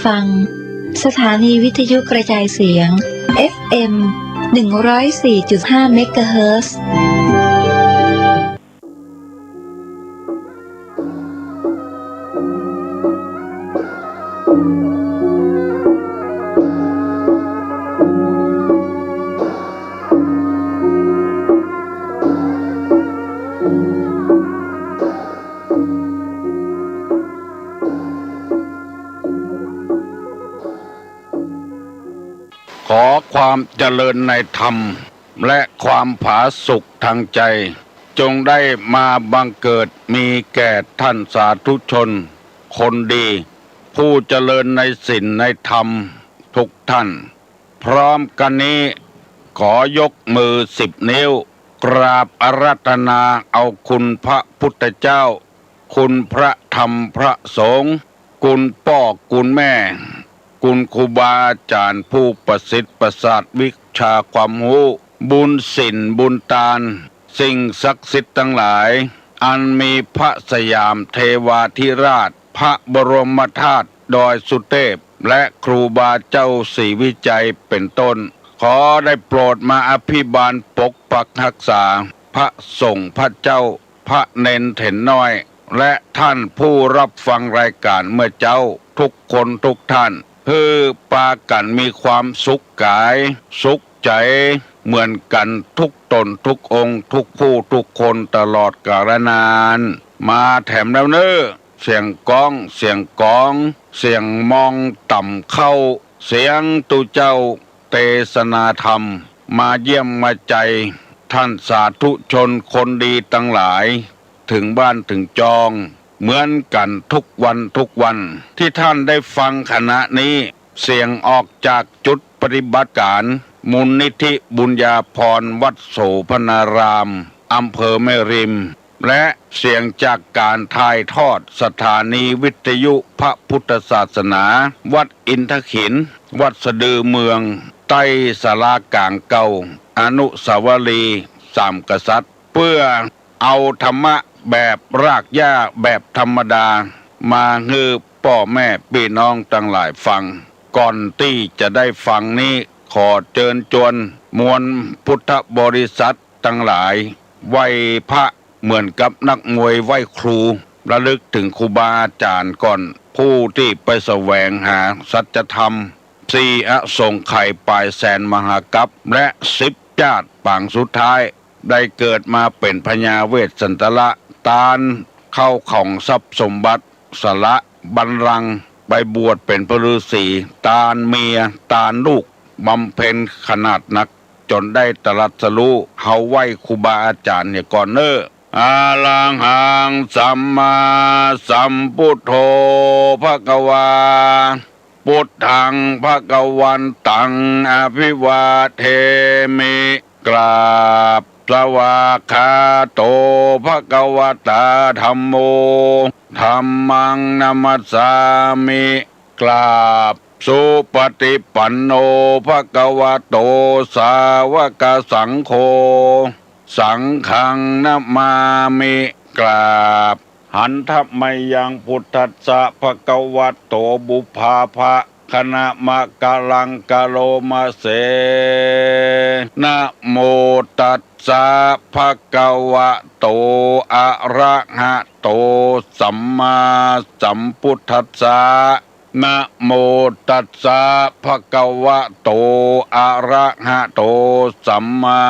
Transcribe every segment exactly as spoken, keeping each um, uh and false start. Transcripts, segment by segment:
ฟัง สถานีวิทยุกระจายเสียง เอฟเอ็ม หนึ่งร้อยสี่จุดห้า เมกะเฮิรตซ์ ขอความเจริญในธรรม และความผาสุกทางใจ จงได้มาบังเกิดมีแก่ท่านสาธุชนคนดี ผู้เจริญในศีลในธรรมทุกท่าน พร้อมกันนี้ ขอยกมือสิบนิ้ว กราบอาราธนาเอาคุณพระพุทธเจ้า คุณพระธรรมพระสงฆ์ คุณป้อคุณแม่ คุณครูบาอาจารย์ผู้ประสิทธิ์ประสาทวิชาความรู้ บุญศีลบุญตาน สิ่งศักดิ์สิทธิ์ทั้งหลาย อันมีพระสยามเทวาธิราช พระบรมธาตุดอยสุเทพ และครูบาเจ้าศรีวิชัยเป็นต้น ขอได้โปรดมาอภิบาลปกปักรักษา พระสงฆ์พระเจ้า พระเณรเถรน้อย และท่านผู้รับฟังรายการเมื่อเจ๊า ทุกคนทุกท่าน หื้อปากั๋นมีความสุขก๋าย สุขใจ๋ เหมือนกั๋นทุกต๋นทุกองค์ ทุกผู้ทุกคนตลอดกาลนาน มาแถมแล้วเน่อ เสียงก้อง เสียงก๋อง เสียงมองต่ำเข้า เสียงตุ๊เจ้าเตสนาธรรม มาเยี่ยมมาใจ ท่านสาธุชนคนดีตังหลาย เถิงบ้านเถิงจอง เหมือนกั๋นทุกวันทุกวัน ตี้ท่านได้ฟังขณะนี้ เสียงออกจากจุดปฏิบัติก๋าน มูลนิธิบุญญาภรณ์ วัดโสภณาราม อำเภอแม่ริม และเสียงจากก๋านถ่ายทอดสถานีวิทยุพระพุทธศาสนา วัดอินทขิล วัดสะดือเมือง ใต้ศาลาก๋างเก่า อนุสาวรีย์สามกษัตริย์ เปื้อเอาธรรมะแบบรากหญ้าแบบธรรมดา มาหื้อป้อแม่ปี้น้องตังหลายฟัง ก่อนตี้จะได้ฟังนี้ ขอเจิญจวนมวลพุทธบริษัทตังหลาย ไหว้พระเหมือนกับนักมวยไหว้ครู ระลึกเถิงครูบาอาจ๋ารย์ก่อน ผู้ตี้ไปแสวงหาสัจธรรม สี่อสงไขยป๋ายแสนมหากัป และสิบจ๊าดปางสุดท้าย ได้เกิดมาเป๋นพญาเวสสันตละ ตานเข้าของทรัพย์สมบัติ สละบัลลังก์ ไปบวชเป๋นพระฤๅษี ตานเมีย ตานลูก บำเพ็ญขนาดนัก จ๋นได้ตรัสรู้ เฮาไหว้ครูบาอาจ๋ารย์เหียก่อนเน่อ อะระหังสัมมาสัมพุทโธภะคะวา พุทธังภะคะวันตังอะภิวาเทมิ กราบ สวากขาโตภะคะวะตาธัมโม ธัมมังนะมัสสามิ กราบ สุปฏิปันโนภะคะวะโตสาวกสังโฆ สังฆังนะมามิ กราบ หันทะมะยังพุทธัสสะภะคะวะโตปุพพาภะ คะนะมะกะลังกะโลมะเส นะโมตัสสะภะคะวะโต อะระหะโต สัมมาสัมพุทธัสสะ นะโมตัสสะภะคะวะโต อะระหะโต สัมมา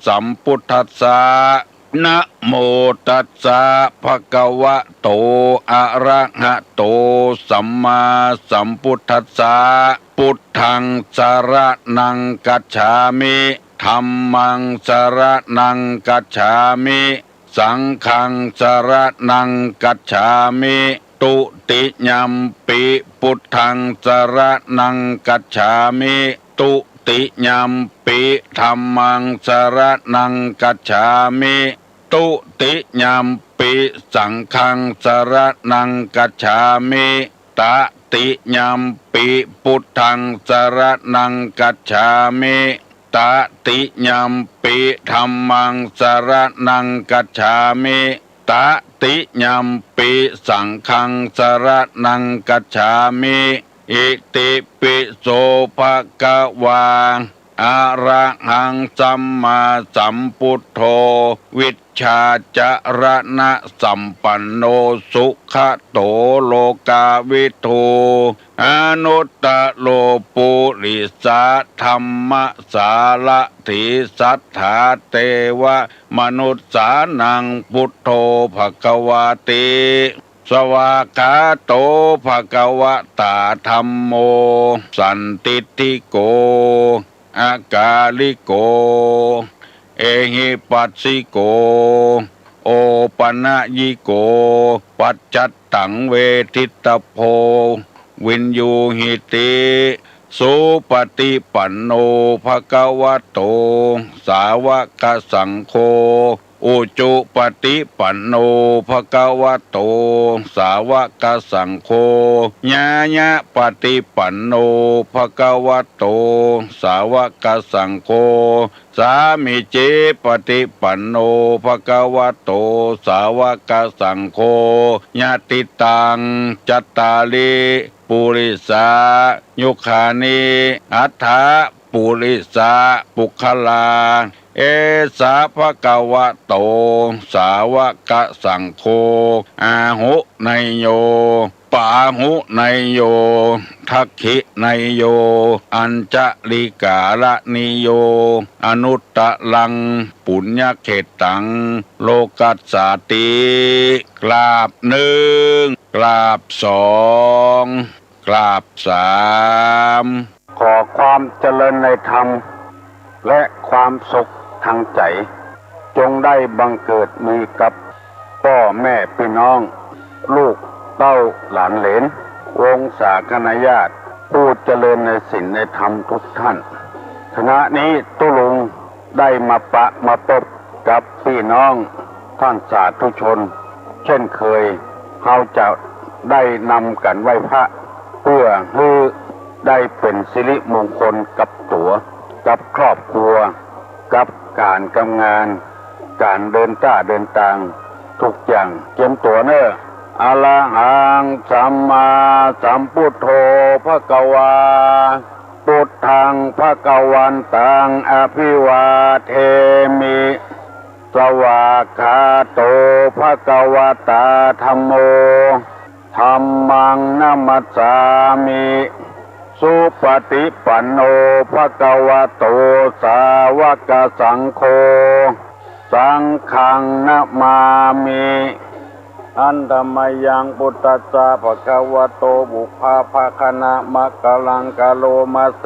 สัมพุทธัสสะ นะโมตัสสะภะคะวะโต อะระหะโต สัมมาสัมพุทธัสสะ พุทธังสะระณังคัจฉามิ ธัมมังสะระณังคัจฉามิ สังฆังสะระณังคัจฉามิ ตุติยัมปิพุทธังสะระณังคัจฉามิ ตุติยัมปิธัมมังสะระณังคัจฉามิ ตุติยัมปิสังฆังสะระณังคัจฉามิ ตะติยัมปิพุทธังสะระณังคัจฉามิ ตะติยัมปิธัมมังสะระณังคัจฉามิ ตะติยัมปิสังฆังสะระณังคัจฉามิ อิติปิโสภะคะวา อะระหังสัมมาสัมพุทโธ วิชชาจรณะสัมปันโน สุขะโตโลกาวิทู อนุตตะโรปุริสะธัมมะสารถี สัตถาเตวะมนุสสานัง พุทโธภะคะวาติ สวากขาโตภะคะวะตา ธัมโม สันทิฏฐิโก อากาลิโก เอหิปัสสิโก โอปะนะยิโก ปัจจัตตังเวทิตะโพ วินยูหิติ สุปะฏิปันโนภะคะวะโต สาวะกะสังโฆ อุจุปะฏิปันโนภะคะวะโต สาวะกะสังโฆ ญาญะปะฏิปันโนภะคะวะโต สาวะกะสังโฆ สามีจิปะฏิปันโนภะคะวะโต สาวะกะสังโฆ ยะติตัง จัตตาริ ปุริสายุคานิ อัฏฐะปุริสะปุคคลา เอสะภะคะวะโต สาวะกะสังโฆ อาหุเนยโย ปาหุเนยโย ทักขิเนยโย อัญชะลีกาละนิโย อนุตตะรัง ปุญญะเขตตัง โลกัสสาติ กราบนึ่ง กราบสอง กราบสาม ขอความเจริญในธรรม และความสุขทางใจ๋ จงได้บังเกิดมีกับป้อแม่ปี้น้อง ลูกเต้าหลานเหลน วงศาคณาญาติ ผู้เจริญในศีลในธรรมทุกท่าน ขณะนี้ตุ๊ลุงได้มาปะมาปบกับปี้น้องท่านสาธุชน เช่นเคย เฮาจะได้นำกั๋นไหว้พระ เปื้อหื้อได้เป๋นสิริมงคลกับตั๋ว กับครอบครัว กับก๋านกับงาน ก๋านเดินต้าเดินตาง ทุกอย่าง เจียมตั๋วเน่อ อะระหังสัมมาสัมพุทโธภะคะวา พุทธังภะคะวันตัง อะภิวาเทมิ สวากขาโตภะคะวะตา ธัมโม ธัมมังนะมัสสามิ สุปะฏิปันโนภะคะวะโต สาวะกะสังโฆ สังฆังนะมามิ หันธะมะยัง พุทธัสสะภะคะวะโต ปุพพะภะคะนะมะกะลัง กะโรมะเส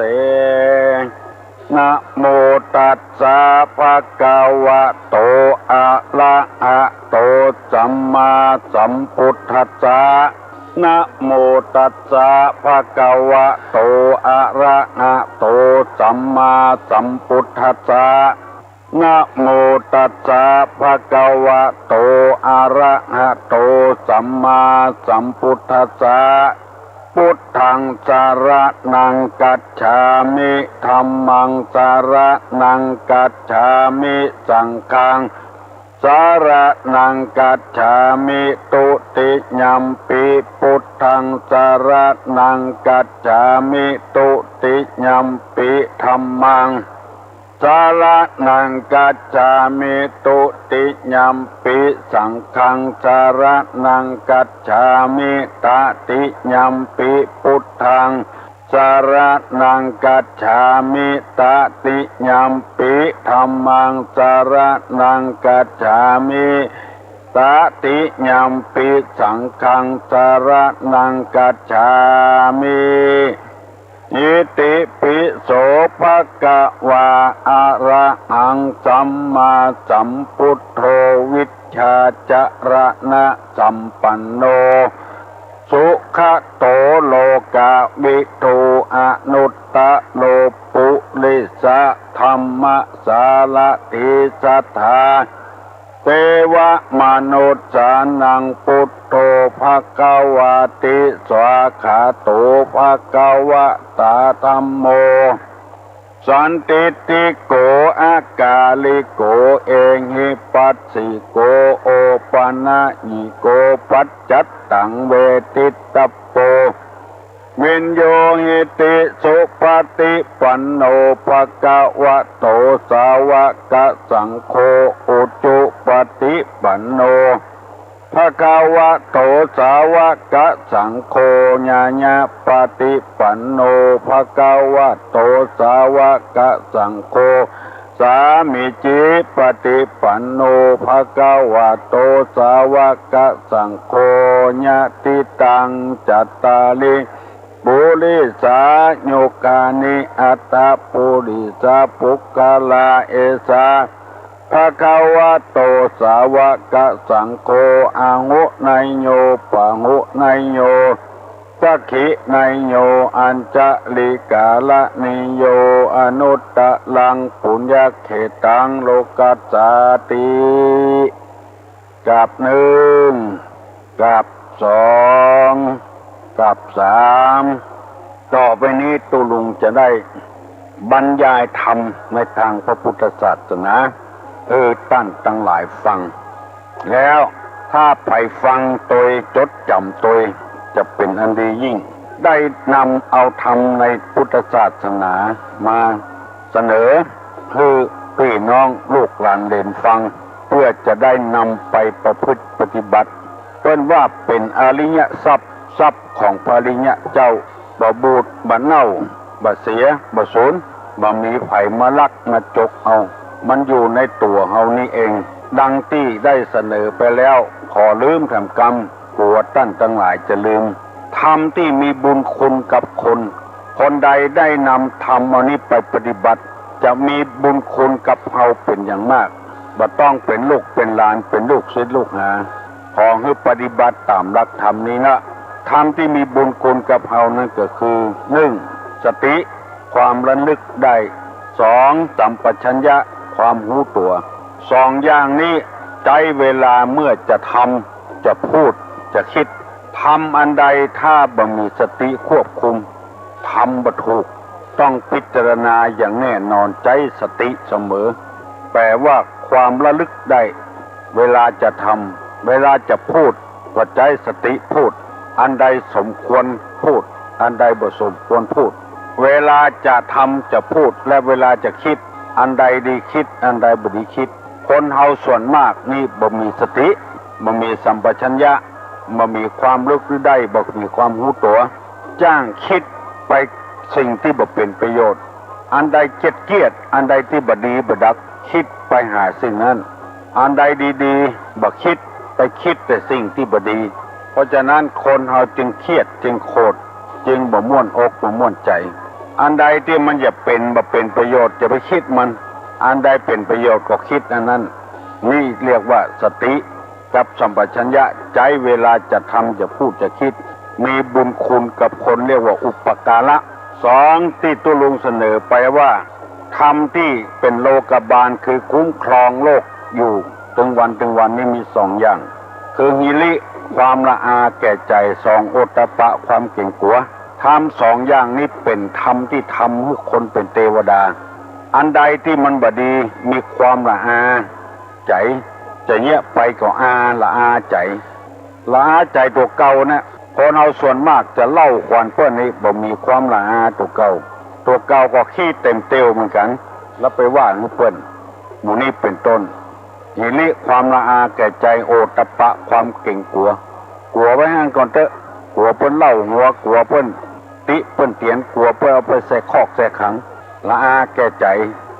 นะโมตัสสะภะคะวะโต อะระหะโต สัมมาสัมพุทธัสสะ นะโมตัสสะภะคะวะโต อะระหะโต สัมมาสัมพุทธัสสะ นะโมตัสสะภะคะวะโต อะระหะโต สัมมาสัมพุทธัสสะ พุทธังสะระณังกัจฉามิ ธัมมังสะระณังกัจฉามิ สังฆังสะระณังกัจฉามิ ตุติยัมปิพุทธังสะระณังกัจฉามิ ตุติยัมปิธัมมัง สะระณังกัจฉามิ ตุติยัมปิ สังฆังสะระณังกัจฉามิ ตะติยัมปิ พุทธังสะระณังกัจฉามิ ตะติยัมปิ ธัมมังสะระณังกัจฉามิ ตะติยัมปิ สังฆังสะระณังกัจฉามิ อิติปิโสภะคะวา อะระหังสัมมาสัมพุทโธ วิชชาจรณะสัมปันโน สุขะโตโลกาวิทู อนุตตะโรปุริสะธัมมะสารถี สัทธา เตวะมนุสสานัง พุทโธภะคะวาติ สวากขาโตภะคะวะตา ธัมโม สันทิฏฐิโก อากาลิโก เอหิปัสสิโก โอปะนะยิโก ปัจจัตตังเวทิตะโป วิญญูหิติ สุปฏิปันโน ภะคะวะโต สาวกสังโฆ อุจุปฏิปันโน ภะคะวะโต สาวกสังโฆ ญาณปฏิปันโน ภะคะวะโต สาวกสังโฆ สามีจิปฏิปันโน ภะคะวะโต สาวกสังโฆ ยะติตัง จัตตาริ ปุริสายุคานิ อัตถะปุริสะปุคคละ เอสา ภะคะวะโต สาวกสังโฆ อาหุเนยโย ปะหุเนยโย สักขิเนยโย อัญชะลีกะระณีโย อนุตตะรัง ปุญญะเขตัง โลกัสสาติ กับหนึ่ง กับสอง กับสาม ต่อไปนี้ตุ๊ลุงจะได้บรรยายธรรมในตางพระพุทธศาสนา หื้อต้านตังหลายฟัง แล้วถ้าใผฟังตวย จดจ๋ำตวย จะเป๋นอันดียิ่ง ได้นำเอาธรรมในพุทธศาสนามาเสนอ หื้อปี้น้องลูกหลานเหลนฟัง เปื้อจะได้นำไปประพฤติปฏิบัติ เปิ้นว่าเป๋นอริยทรัพย์ ทรัพย์ของพระอริยะเจ้า บ่บูด บ่เน่า บ่เสีย บ่สูญ บ่มีใผมาลักมาจกเอา มันอยู่ในตั๋วเฮานี้เอง ดังตี้ได้เสนอไปแล้ว ขอลืมแถมกำ กั๋วต้านตังหลายจะลืม ธรรมตี้มีบุญคุณกับคน คนใดได้นำธรรมอันนี้ไปปฏิบัติ จะมีบุญคุณกับเฮาเป๋นอย่างมาก บ่ต้องเป๋นลูกเป๋นหลาน เป๋นลูกศิษย์ลูกหา ขอหื้อปฏิบัติต๋ามหลักธรรมนี้นะ ธรรมตี้มีบุญคุณกับเฮานั้นก็คือ หนึ่ง สติ ความระลึกได้ สอง สัมปชัญญะ ความฮู้ตั๋ว สองอย่างนี้ใจ๊เวลาเมื่อจะทำ จะพูด จะกึ๊ด ทำอันใดถ้าบ่มีสติควบคุม ทำบ่ถูก ต้องพิจารณาอย่างแน่นอน ใจ๊สติเสมอ แป๋ว่าความระลึกได้ เวลาจะทำ เวลาจะพูด ก็ใจ๊สติพูด อันใดสมควรพูด อันใดบ่สมควรพูด เวลาจะทำจะพูด และเวลาจะกึ๊ด อันใดดีกึ๊ด อันใดบ่ดีกึ๊ด คนเฮาส่วนมากนี้บ่มีสติ บ่มีสัมปชัญญะ บ่มีความระลึกได้ บ่มีความฮู้ตั๋ว จ้างกึ๊ดไปสิ่งตี้บ่เป๋นประโยชน์ อันใดเกลียดเกลียด อันใดตี้บ่ดีบ่ดัก กึ๊ดไปหาสิ่งนั้น อันใดดีๆ บ่กึ๊ด ไปกึ๊ดแต่สิ่งตี้บ่ดี เพราะฉะนั้นคนเฮาจึงเครียด จึงโขด จึงบ่ม่วนอกบ่ม่วนใจ๋ อันใดตี้มันจะเป๋น บ่เป๋นประโยชน์ อย่าไปกึ๊ดมัน อันใดเป๋นประโยชน์ก็กึ๊ดอันนั้น นี่เรียกว่าสติ กับสัมปชัญญะ ใจ๊เวลาจะทำ จะพูด จะกึ๊ด มีบุญคุณกับคน เรียกว่าอุปการะ สอง ตี้ตุ๊ลุงเสนอไปว่า ธรรมตี้เป๋นโลกบาล คือคุ้มครองโลกอยู่ตึงวันตึงวันนี้มีสองอย่าง คือหิริ ความละอาแก่ใจ๋ สอง โอตตัปปะ ความเก๋งกั๋ว ธรรมสองอย่างนี้เป๋นธรรมตี้ทำหื้อคนเป๋นเตวดา อันใดตี้มันบ่ดี มีความละอา ใจ๋ จะเยียะไปก็อา ละอาใจ๋ ละอาใจ๋ตั๋วเก่านะ คนเฮาส่วนมากจะเล่าขวัญเปิ้นนี้บ่มีความละอาตั๋วเก่า ตั๋วเก่าก็ขี้เต็มเตียวเหมือนกั๋น แล้วไปว่าหื้อเปิ้น หมู่นี้เป๋นต้น หิริ ความละอาแก่ใจ๋ โอตตัปปะ ความเก๋งกั๋ว กั๋วไว้หั้นก่อนเต๊อะ กั๋วเปิ้นเล่าหัว กั๋วเปิ้น ติเปิ้นเตียน กั๋วเปิ้นเอาไปใส่คอกใส่ขัง ละอาแก่ใจ๋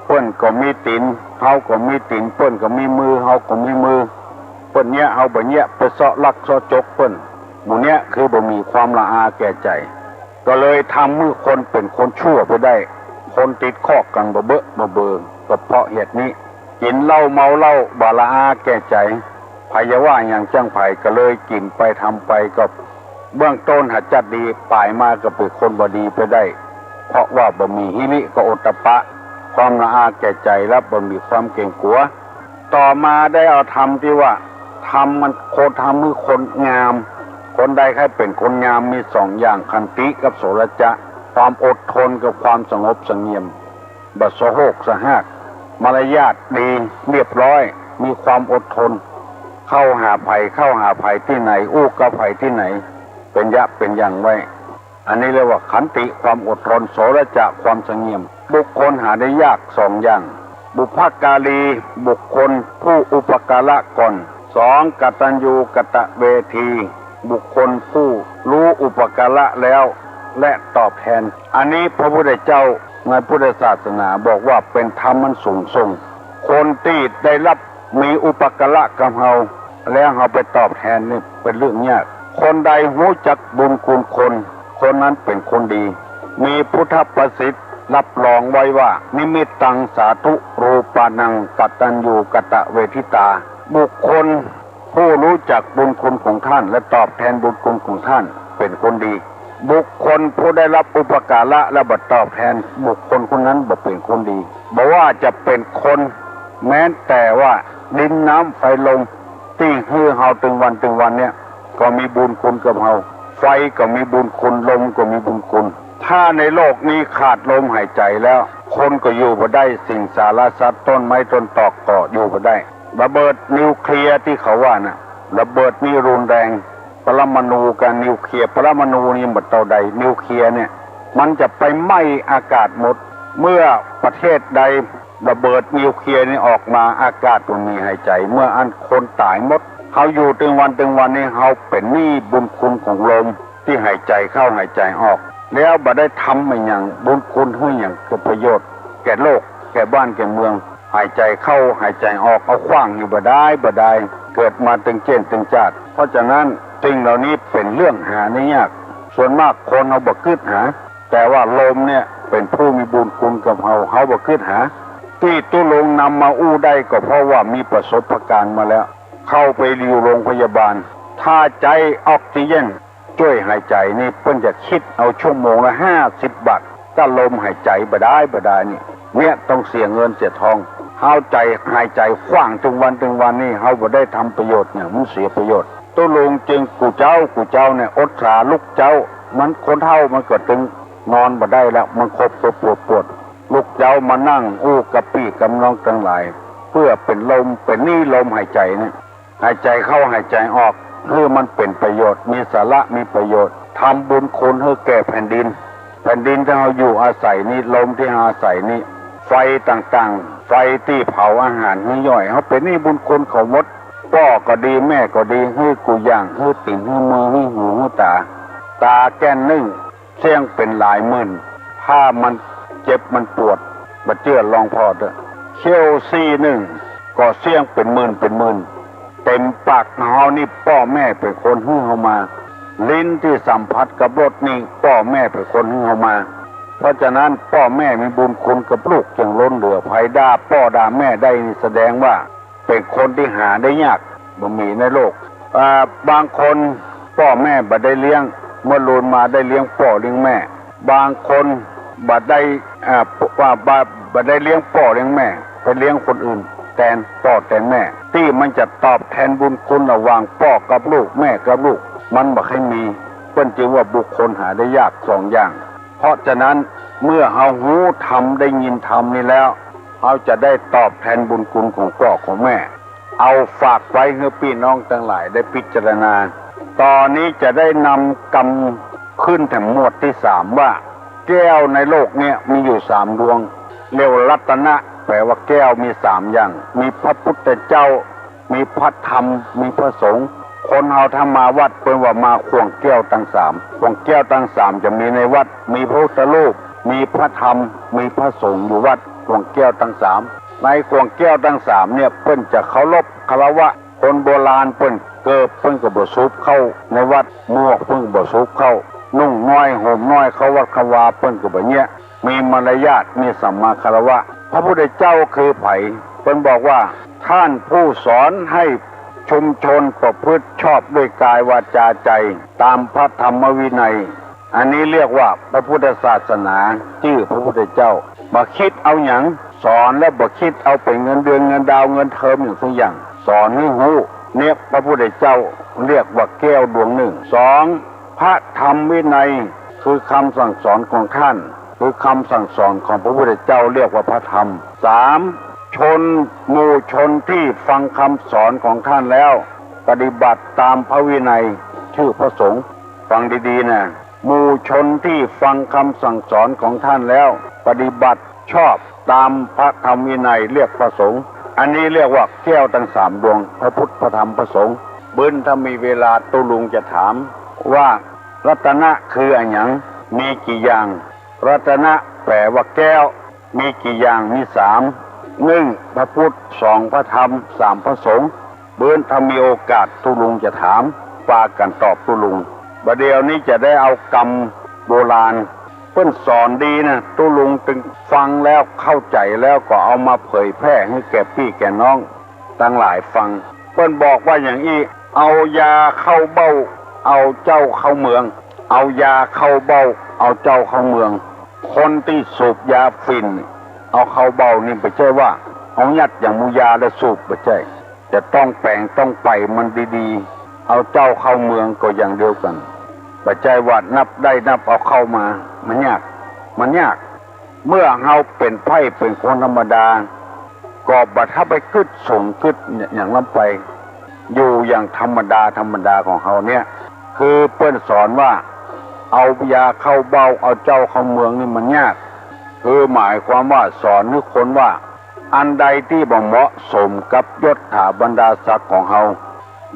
เปิ้นก็มีตี๋น เฮาก็มีตี๋น เปิ้นก็มีมือ เฮาก็มีมือ เปิ้นเยียะ เฮาบ่เยียะ ไปเซาะลักเซาะจกเปิ้น หมู่เนี้ยคือบ่มีความละอาแก่ใจ๋ ก็เลยทำหื้อคนเป๋นคนชั่วไปได้ คนติดคอกกั๋นบ่เบอะบ่เบอ ก็เพราะเหตุนี้ กิ๋นเหล้าเมาเหล้า บ่ละอาแก่ใจ๋ ใผจะว่าหยังจั้งใผ ก็เลยกิ๋นไปทำไป ก็เบื้องต้นหาจัดดี ป๋ายมาก็เป๋นคนบ่ดีไปได้ เพราะว่าบ่มีหิริกับโอตตัปปะ ความละอาแก่ใจ๋ และบ่มีความเก๋งกั๋ว ต่อมาได้เอาธรรมตี้ว่า ธรรมมันโคตรทำหื้อคนงาม คนใดใค่เป๋นคนงามมีสองอย่าง ขันติกับโสรจะ ความอดทนกับความสงบเสงี่ยม บ่สะโฮกสะฮาก มารยาทดี เรียบร้อย มีความอดทน เข้าหาใผ เข้าหาใผตี้ไหน อู้กับใผตี้ไหน เป๋นยะเป๋นอย่างไว้ อันนี้เรียกว่าขันติ ความอดทน โสรจะ ความสงบ บุคคลหาได้ยากสองอย่าง บุพการี บุคคลผู้อุปการะก่อน สอง กตัญญูกตเวที บุคคลผู้รู้อุปการะแล้ว และตอบแทน อันนี้พระพุทธเจ้าในพุทธศาสนาบอกว่าเป๋นธรรมอันสูงส่ง คนตี้ได้รับมีอุปการะกับเฮา แล้วเฮาไปตอบแทนนี่เป๋นเรื่องยาก คนใดฮู้จักบุญคุณคน คนนั้นเป๋นคนดี มีพุทธภาษิตรับรองไว้ว่า นิมิตตังสาธุรูปานัง กตัญญูกตเวทิตา บุคคล ผู้รู้จักบุญคุณของท่านและตอบแทนบุญคุณของท่านเป๋นคนดี บุคคลผู้ได้รับอุปการะและบ่ตอบแทน บุคคลคนนั้นบ่เป๋นคนดี บ่ว่าจะเป๋นคน แม้แต่ว่าดินน้ำไฟลมตี้หื้อเฮาตึงวันตึงวันเนี่ย ก็มีบุญคุณกับเฮา ไฟก็มีบุญคุณ ลมก็มีบุญคุณ ถ้าในโลกนี้ขาดลมหายใจแล้ว คนก็อยู่บ่ได้ สิงสารสัตว์ ต้นไม้ต้นตอกก็อยู่บ่ได้ ระเบิดนิวเคลียร์ตี้เขาว่าน่ะ ระเบิดนี่รุนแรง ปรมาณูกับนิวเคลียร์ ปรมาณูนี่บ่เต้าใด นิวเคลียร์เนี่ย มันจะไปไหม้อากาศหมด เมื่อประเทศใดระเบิดนิวเคลียร์นี่ออกมา อากาศบ่มีหายใจ เมื่ออั้นคนต๋ายหมด เฮาอยู่ตึงวันตึงวันนี้ เฮาเป๋นหนี้บุญคุณของลม ตี้หายใจเข้าหายใจออก แล้วบ่ได้ทำอะหยัง บุญคุณหื้อหยัง เกิดประโยชน์แก่โลก แก่บ้านแก่เมือง หายใจเข้าหายใจออก เอาขว้างอยู่บ่ดายบ่ดาย เกิดมาตึงเจ้นตึงจาติ เพราะฉะนั้นสิ่งเหล่านี้เป๋นเรื่องหาได้ยาก ส่วนมากคนเฮาบ่กึ๊ดหา แต่ว่าลมเนี่ยเป๋นผู้มีบุญคุณกับเฮา เฮาบ่กึ๊ดหา ตี้ตุ๊ลุงนำมาอู้ได้ก็เพราะว่ามีประสบการณ์มาแล้ว เข้าไปอยู่โรงพยาบาล ถ้าใจ๊ออกซิเจน จ้วยหายใจนี่เปิ้นจะคิดเอาชั่วโมงละห้าสิบบาท ถ้าลมหายใจบ่ดายบ่ดายนี่ เนี่ยต้องเสียเงินเสียทอง เฮาใจ๋หายใจขว้างตึงวันตึงวันนี่ เฮาบ่ได้ทำประโยชน์หยัง มันเสียประโยชน์ ตุ๊ลุงจึงกู้เจ๊ากู้เจ๊าเนี่ย อดสาลุกเจ๊า มันคนเฒ่ามันก็ตึงนอนบ่ได้แล้ว มันขบขบปวดปวด ลุกเจ๊ามานั่งอู้กับปี้กับน้องตังหลาย เปื้อเป๋นลม เป๋นหนี้ลมหายใจเนี่ย หายใจเข้าหายใจออก หื้อมันเป๋นประโยชน์ มีสาระ มีประโยชน์ ทำบุญคุณหื้อแก่แผ่นดิน แผ่นดินตี้เฮาอยู่อาศัยนี้ ลมตี้เฮาอาศัยนี้ ไฟต่างๆ ไฟตี้เผาอาหารหื้อย่อย เฮาเป๋นหนี้บุญคุณเขาหมด ป้อก็ดี แม่ก็ดี หื้อกู้อย่าง หื้อตี๋น หื้อมือ หื้อหู หื้อต๋า ต๋าแก้นนึ่ง เสี้ยงเป๋นหลายหมื่น ถ้ามันเจ็บมันปวด บ่เจื้อลองผ่อเต๊อะ เขี้ยวซี่นึ่ง ก็เสี้ยงเป๋นหมื่นเป๋นหมื่น เต็มปากเฮานี่ป้อแม่เป๋นคนหื้อเฮามา ลิ้นตี้สัมผัสกับรสนี่ป้อแม่เป๋นคนหื้อเฮามา เพราะฉะนั้นป้อแม่มีบุญคุณกับลูกอย่างล้นเหลือ ใผด่าป้อด่าแม่ได้นี่แสดงว่า เป๋นคนตี้หาได้ยาก บ่มีในโลก อ่า บางคนป้อแม่บ่ได้เลี้ยง เมื่อลูนมาได้เลี้ยงป้อเลี้ยงแม่ บางคนบ่ได้ อ่า ว่าบ่ บ่ได้เลี้ยงป้อเลี้ยงแม่ ไปเลี้ยงคนอื่นแตนป้อแตนแม่ ตี้มันจะตอบแทนบุญคุณระหว่างป้อกับลูก แม่กับลูก มันบ่ค่อยมี เปิ้นจึงว่าบุคคลหาได้ยากสองอย่าง เพราะฉะนั้นเมื่อเฮาฮู้ธรรมได้ยินธรรมนี้แล้ว เฮาจะได้ตอบแทนบุญคุณของป้อของแม่ เอาฝากไว้หื้อปี้น้องตังหลายได้พิจารณา ต๋อนนี้จะได้นำกำขึ้นแถมหมวดตี้สามว่า แก้วในโลกเนี่ยมีอยู่สามดวง เรียกว่ารัตนะ แปลว่าแก้วมีสามอย่าง มีพระพุทธเจ้า มีพระธรรม มีพระสงฆ์ คนเฮาถ้ามาวัดเปิ้นว่ามาข่วงแก้วตังสาม ข่วงแก้วตังสามจะมีในวัด มีพระพุทธรูป มีพระธรรม มีพระสงฆ์อยู่วัด ข่วงแก้วตังสาม ในข่วงแก้วตังสามเนี่ยเปิ้นจะเคารพคารวะ คนโบราณเปิ้นเกิบเปิ้นก็บ่สูบเข้าในวัด หมวกเปิ้นก็บ่สูบเข้า นุ่งน้อยห่มน้อย เข้าวัดเข้าวาเปิ้นก็บ่เยียะ มีมารยาท มีสัมมาคารวะ พระพุทธเจ้าคือใผ เปิ้นบอกว่า ท่านผู้สอนให้ชุมชนประพฤติชอบด้วยกายวาจาใจ ตามพระธรรมวินัย อันนี้เรียกว่าพระพุทธศาสนา จื้อพระพุทธเจ้า บ่คิดเอาหยัง สอนแล้วบ่คิดเอาเป๋นเงินเดือน เงินดาว เงินเทอมหยังสักอย่าง สอนหื้อฮู้ เนี่ยพระพุทธเจ้าเรียกว่าแก้วดวงนึ่ง สอง พระธรรมวินัย คือคำสั่งสอนของท่าน คือคำสั่งสอนของพระพุทธเจ้าเรียกว่าพระธรรม สาม ชน หมู่ชนตี้ฟังคำสอนของท่านแล้ว ปฏิบัติตามพระวินัย จื้อพระสงฆ์ ฟังดีๆ นะ หมู่ชนตี้ฟังกำสั่งสอนของต้านแล้ว ปฏิบัติชอบต๋ามพระธรรมวินัย เรียกพระสงฆ์ อันนี้เรียกว่าแก้วตึงสามดวง พระพุทธ พระธรรม พระสงฆ์ เปิ้นถ้ามีเวลาตุ๊ลุงจะถามว่า รัตนะคืออะหยัง มีกี่อย่าง รัตนะแป๋ว่าแก้ว มีกี่อย่าง มีสาม นึ่ง พระพุทธ สอง พระธรรม สาม พระสงฆ์ เปิ้นถ้ามีโอกาสตุ๊ลุงจะถาม ปากั๋นตอบตุ๊ลุง บ่าเดี่ยวนี้จะได้เอากำโบราณ เปิ้นสอนดีนะ ตุ๊ลุงตึงฟังแล้วเข้าใจ๋แล้วก็เอามาเผยแพร่หื้อแก่ปี้แก่น้องตังหลายฟัง เปิ้นบอกว่าอย่างอี้ เอายาเข้าเบ้า เอาเจ้าเข้าเมือง เอายาเข้าเบ้า เอาเจ้าเข้าเมือง คนตี้สูบยาฝิ่น เอาเข้าเบ้านี่บ่ใจ้ว่าเอายัดอย่างหมู่ยาแล้วสูบ บ่ใจ้ จะต้องแป๋งต้องไปมันดีๆ เอาเจ้าเข้าเมืองก็อย่างเดียวกั๋น บ่ใจ้ว่านับได้นับเอาเข้ามา มันยาก มันยาก เมื่อเฮาเป๋นไพร่เป๋นคนธรรมดา ก็บ่ถ้าไปกึ๊ดสูงกึ๊ดอย่างล้ำไป อยู่อย่างธรรมดาธรรมดาของเฮาเนี่ย คือเปิ้นสอนว่า เอายาเข้าเบ้า เอาเจ้าเข้าเมืองนี่มันยาก คือหมายความว่าสอนหื้อคนว่า อันใดตี้บ่เหมาะสมกับยศถาบรรดาศักดิ์ของเฮา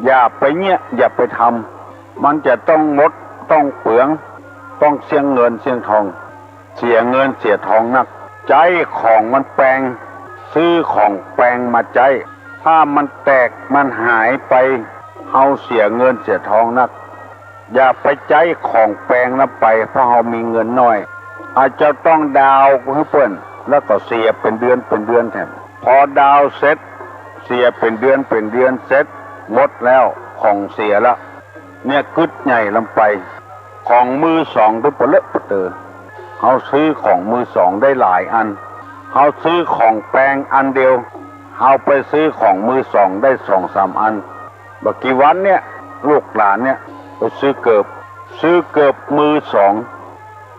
อย่าไปเยียะ อย่าไปทำ มันจะต้องหมด ต้องเปลือง ต้องเสี้ยงเงินเสี้ยงทอง เสียเงินเสียทองนัก ใจ๊ของมันแปง ซื้อของแปงมาใจ๊ ถ้ามันแตกมันหายไป เฮาเสียเงินเสียทองนัก อย่าไปใจ๊ของแปงนั้นไป เพราะเฮามีเงินน้อย อาจจะต้องดาวน์หื้อเปิ้น แล้วก็เสียเป๋นเดือนเป๋นเดือนแถม พอดาวน์เสร็จ เสียเป๋นเดือนเป๋นเดือนเสร็จ หมดแล้ว ของเสียแล้ว เนี่ยกึ๊ดใหญ่ล้ำไป ของมือสองตึงปะเลอะปะเต๋อ เฮาซื้อของมือสองได้หลายอัน เฮาซื้อของแปงอันเดียว เฮาไปซื้อของมือสองได้สองสามอัน บ่กี่วันเนี่ย ลูกหลานเนี่ย ไปซื้อเกิบ ซื้อเกิบมือสอง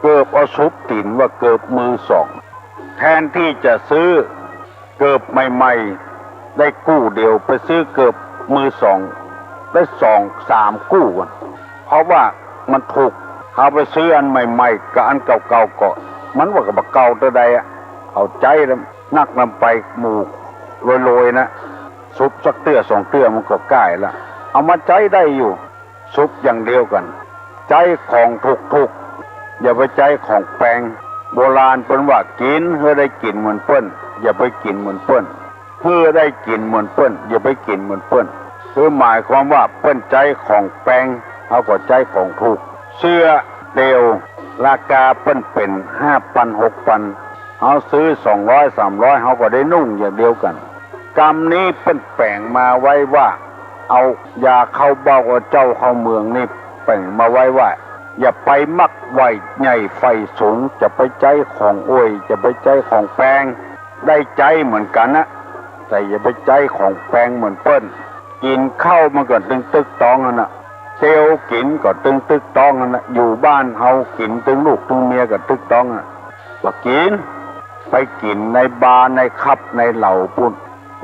เกิบเอาสุบตี๋นว่าเกิบมือสอง แทนตี้จะซื้อเกิบใหม่ๆ ได้กู้เดียว ไปซื้อเกิบมือสอง ได้สองสามกู้ก่อน เพราะว่ามันถูก เฮาไปซื้ออันใหม่ๆ กับอันเก่าๆ ก็ มันว่าก็บ่เก่าเตื้อใดอะ เอาใจ๊แล้วนักนำไป หมู่โลยๆ นะ สุบสักเตื้อสองเตื้อมันก็ก้ายละ เอามาใจ๊ได้อยู่ สุบอย่างเดียวกั๋น ใจ๊ของถูกๆ อย่าไปใจ๊ของแปง โบราณเปิ้นว่า กิ๋นหื้อได้กิ๋นเหมือนเปิ้น อย่าไปกิ๋นเหมือนเปิ้น หื้อได้กิ๋นเหมือนเปิ้น อย่าไปกิ๋นเหมือนเปิ้น คือหมายความว่าเปิ้นใจ๊ของแปง เฮาก็ใจ๊ของถูก เสื้อเดี่ยว ราคาเปิ้นเป๋นห้าปันหกปัน เฮาซื้อสองร้อยสามร้อย เฮาก็ได้นุ่งอย่างเดียวกั๋น กำนี้เปิ้นแป๋งมาไว้ว่า เอายาเข้าเบ้า เอาเจ้าเข้าเมืองนี่แป๋งมาไว้ว่า อย่าไปมักใฝ่ใหญ่ใฝ่สูง จะไปใจ๊ของอ่วย จะไปใจ๊ของแปง ได้ใจ๊เหมือนกั๋นนะ แต่อย่าไปใจ๊ของแปงเหมือนเปิ้น กิ๋นข้าวมันก็ตึงตึกตองหั้นนะ เตียวกิ๋นก็ตึงตึกตองหั้นนะ อยู่บ้านเฮากิ๋นตึงลูกตึงเมียก็ตึกตองหั้นนะ บ่กิ๋น ไปกิ๋นในบาร์ในคลับในเหล้าปู้น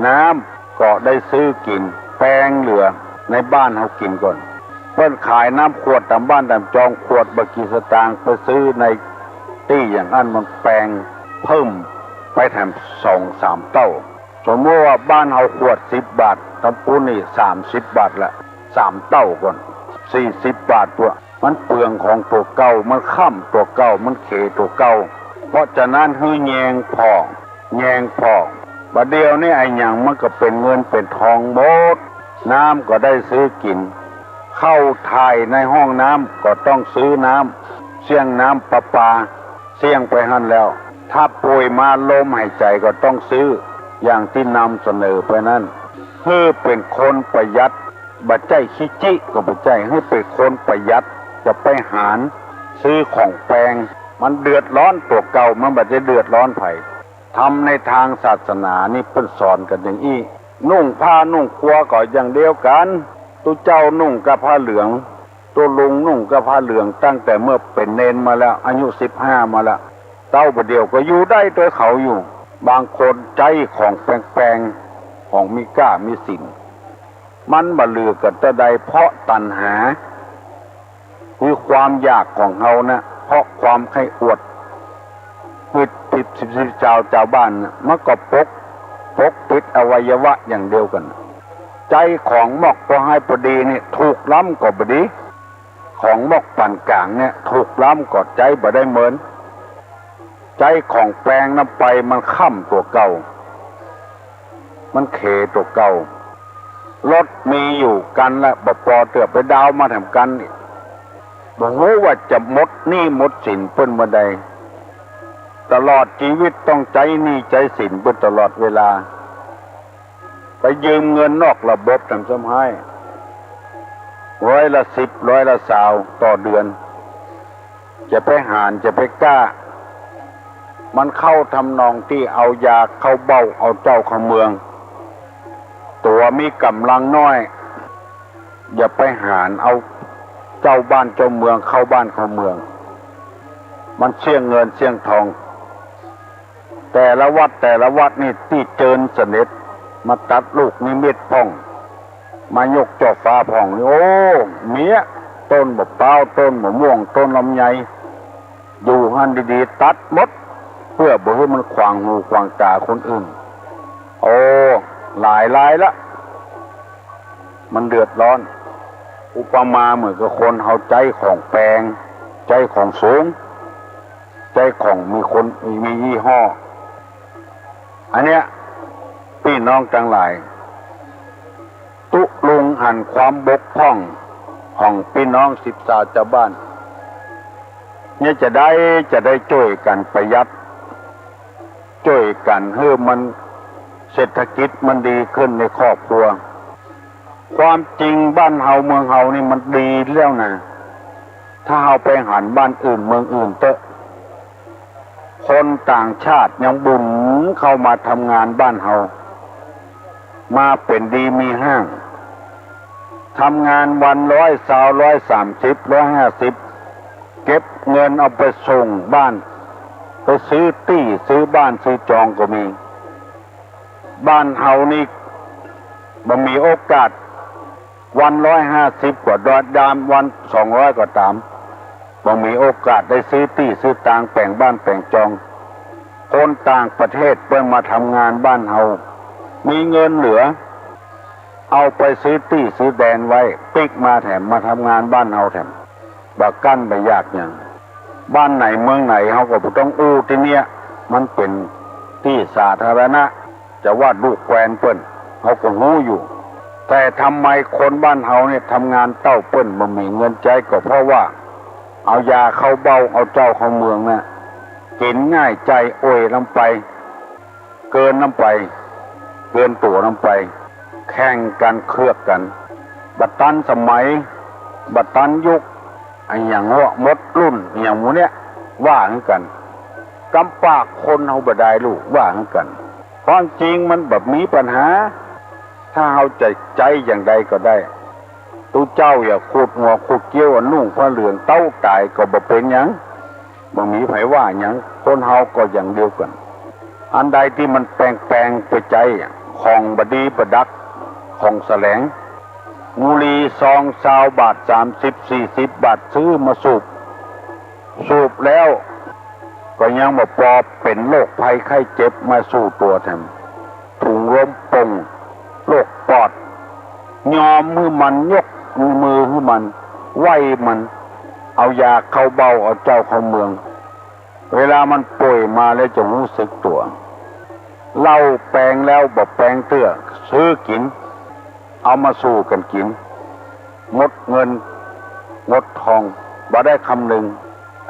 น้ำก็ได้ซื้อกิ๋น แปงเหลือในบ้านเฮากิ๋นก่อน เปิ้นขายน้ำขวดต๋ามบ้านต๋ามจอง ขวดบ่กี่สตางค์ ไปซื้อในตี้อย่างอั้นมันแปง เพิ่มไปแถมสองสามเต้า สมมุติว่าบ้านเฮาขวดสิบบาท ต๋ามปู้นนี่สามสิบบาทละ สามเต้าก่อน สี่สิบบาทตั๊ว มันเปลืองของตั๋วเก่า มันค่ำตั๋วเก่า มันเขตั๋วเก่า เพราะฉะนั้นหื้อแยงผ่อง แยงผ่อง บ่าเดี่ยวนี้อะหยังมันก็เป๋นเงินเป๋นทองหมด น้ำก็ได้ซื้อกิ๋น เข้าถ่ายในห้องน้ำก็ต้องซื้อน้ำ เสี้ยงน้ำประปา เสี้ยงไปหั้นแล้ว ถ้าป่วยมาลมหายใจ๋ก็ต้องซื้อ อย่างตี้นำเสนอไปนั้น หื้อเป๋นคนประหยัด บ่ใจ้ขี้จี้ก็บ่ใจ้ หื้อเป๋นคนประหยัด จะไปหาญซื้อของแปง มันเดือดร้อนตั๋วเก่า มันบ่ได้เดือดร้อนใผ ธรรมในตางศาสนานี่เปิ้นสอนกั๋นอย่างอี้ นุ่งผ้านุ่งครัวก็อย่างเดียวกั๋น ตุ๊เจ้านุ่งก้าผ้าเหลือง ตุ๊ลุงนุ่งก้าผ้าเหลืองตั้งแต่เมื่อเป๋นเณรมาแล้ว อายุสิบห้ามาแล้ว เต้าบ่าเดี่ยวก็อยู่ได้ตวยเขาอยู่ บางคนใจ๊ของแปงๆ ของมีก้ามีสิน มันบ่เหลือกั๋นเตื้อใด เพราะตัณหา คือความอยากของเฮานะ เพราะความใค่อวด คือสิบ สิบ สิบ จาว จาวบ้านนะ มันก็ปก ปกปิดอวัยวะอย่างเดียวกั๋น ใจ๊ของมอกปอฮ้ายปอดีนี่ ถูกล้ำก็บ่ดี ของมอกปานก๋างเนี่ย ถูกล้ำก็ใจ๊บ่ได้เหมิน ใจ๊ของแปงนั้นไปมันค่ำตั๋วเก่า มันเขตั๋วเก่า รถมีอยู่กั๋นละ บ่ปอเตื้อ ไปดาวน์มาแถมกั๋นอีก บ่ฮู้ว่าจะหมดหนี้หมดสินเปิ้นเมื่อใด ตลอดจีวิตต้องใจ๊หนี้ใจ๊สินเปิ้นตลอดเวลา ไปยืมเงินนอกระบบแถมซ้ำฮ้าย ร้อยละสิบ ร้อยละซาวต่อเดือน จะไปหาญ จะไปกล้า มันเข้าทำนองตี้เอายาเข้าเบ้าเอาเจ้าเข้าเมือง ตั๋วมีก๋ำลังน้อย อย่าไปหาญเอาเจ้าบ้านเจ้าเมืองเข้าบ้านเข้าเมือง มันเสี้ยงเงินเสี้ยงทอง แต่ละวัดแต่ละวัดนี่ตี้เจิญเสด็จมาตรัสลูกนิมิตพ่อง มายกจอฟ้าพ่องนี่ โอ้ เมี้ย ต้นบ่าป๊าว ต้นมะม่วง ต้นลำไย อยู่หั้นดีๆ ตัดหมด เปื้อบ่หื้อมันขวางหูขวางต๋าคนอื่น โอ้ หลายรายละ มันเดือดร้อน อุปมาเหมือนกับคนเฮาใจ๊ของแปง ใจ๊ของสูง ใจ๊ของมีคน มียี่ห้อ อันเนี้ย ปี้น้องตังหลาย ตุ๊ลุงหันความบกพร่องของปี้น้องสิบสาวจาวบ้าน เนี่ยจะได้ จะได้จ้วยกั๋นประหยัด จ้วยกั๋นหื้อมันเศรษฐกิจมันดีขึ้นในครอบครัว ความจริงบ้านเฮาเมืองเฮานี่มันดีแล้วนะ ถ้าเฮาไปหันบ้านอื่นเมืองอื่นเต๊อะ คนต่างชาติยังบุ๋นเข้ามาทำงานบ้านเฮา มาเป๋นดีมีห้าง ทำงานวันร้อยซาว ร้อยสามสิบ ร้อยห้าสิบ เก็บเงินเอาไปส่งบ้าน ไปซื้อตี้ซื้อบ้านซื้อจองก็มี บ้านเฮานี่บ่มีโอกาส วันร้อยห้าสิบกว่าดอดดาม วันสองร้อยก็ต๋าม บ่มีโอกาสได้ซื้อตี้ซื้อตางแป๋งบ้านแป๋งจอง คนต่างประเทศเปิ้นมาทำงานบ้านเฮา มีเงินเหลือ เอาไปซื้อตี้ซื้อแดนไว้ ปิ๊กมาแถม มาทำงานบ้านเฮาแถม บ่กั้นบ่อยากหยัง บ้านไหนเมืองไหนเฮาก็บ่ต้องอู้ ตี้เนี้ยมันเป๋นตี้สาธารณะ จะว่าลูกแคว้นเปิ้น เฮาก็ฮู้อยู่ แต่ทำไมคนบ้านเฮาเนี่ยทำงานเต้าเปิ้นบ่มีเงินใจ๊ ก็เพราะว่าเอายาเข้าเบ้า เอาเจ้าเข้าเมืองนะ กิ๋นง่ายใจ๋อ่วยนำไป เกินนำไป เกินตั๋วนำไป แข่งกั๋นเคือกกั๋น บ่ตันสมัย บ่ตันยุค อะหยังว่าหมดรุ่น อะหยังหมู่เนี้ย ว่าหื้อกั๋น กำปากคนเฮาบ่ดายลูก ว่าหื้อกั๋น ความจริงมันบ่มีปัญหา ถ้าเฮาจะใจ๊อย่างใดก็ได้ ตุ๊เจ้าอย่าขูดหัวขูดเกี้ยว นุ่งผ้าเหลืองเต๊าต๋ายก็บ่เป๋นหยัง บ่มีใผว่าหยัง คนเฮาก็อย่างเดียวกั๋น อันใดตี้มันแปงๆ ไปใจ๊ ของบ่ดีบ่ดัก ของแสลง บุหรี่ซองซาวบาท สามสิบ สี่สิบบาท ซื้อมาสูบ สูบแล้วก็ยังบ่ปอ เป๋นโรคภัยไข้เจ็บมาสู่ตั๋วแถม ถุงลมป่ง โรคปอด ยอมหื้อมัน ยกมือหื้อมัน ไหว้มัน เอายาเข้าเบ้า เอาเจ้าเข้าเมือง เวลามันป่วยมาแล้วจะฮู้สึกตั๋ว เหล้าแปงแล้วบ่แปงเตื้อ ซื้อกิ๋น เอามาสู่กั๋นกิ๋น หมดเงิน หมดทอง บ่ได้คำนึง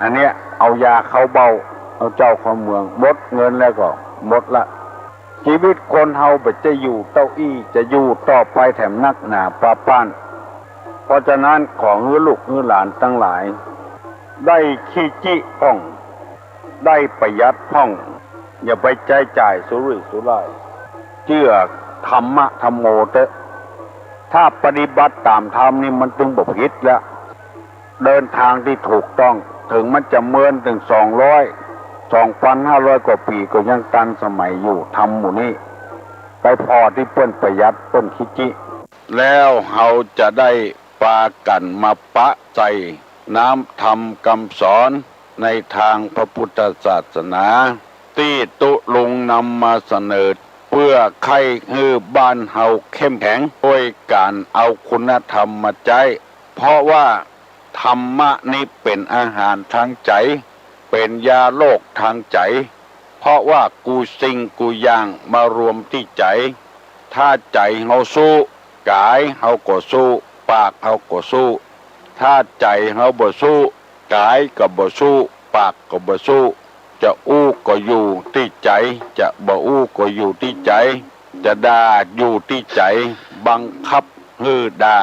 อันเนี้ยเอายาเข้าเบ้า เอาเจ้าเข้าเมือง หมดเงินแล้วก็หมดละ จีวิตคนเฮาบ่จะอยู่เต้าอี้ จะอยู่ต่อไปแถมนักหนาปาป้าน เพราะฉะนั้นขอหื้อลูกหื้อหลานตังหลาย ได้ขี้จิพ่อง ได้ประหยัดพ่อง อย่าไปใจ๊จ่ายสุรุ่ยสุร่าย เจื้อธรรมะธัมโมเต๊อะ ถ้าปฏิบัติต๋ามธรรมนี่มันตึงบ่ผิดแล้ว เดินตางตี้ถูกต้อง เถิงมันจะเมินเถิงสองร้อย สองปันห้าร้อยกว่าปี๋ก็ยังตันสมัยอยู่ ธรรมหมู่นี้ ไปผ่อตี้เปิ้นประหยัดเปิ้นขี้จิ แล้วเฮาจะได้ปากั๋นมาปะใส่ น้ำธรรมกำสอนในตางพระปุทธศาสนา ตี้ตุ๊ลุงนำมาเสนอ เปื้อใค่หื้อบ้านเฮาเข้มแข็ง โดยก๋านเอาคุณธรรมมาใจ๊ เพราะว่าธรรมะนี้เป๋นอาหารตางใจ๋ เป๋นยาโรคตางใจ๋ เพราะว่ากู้สิ่งกู้อย่างมารวมตี้ใจ๋ ถ้าใจ๋เฮาสู้ ก๋ายเฮาก็สู้ ปากเฮาก็สู้ ถ้าใจ๋เฮาบ่สู้ ก๋ายก็บ่สู้ ปากก็บ่สู้ จะอู้ก็อยู่ตี้ใจ๋ จะบ่อู้ก็อยู่ตี้ใจ๋ จะด่าอยู่ตี้ใจ๋ บังคับหื้อด่า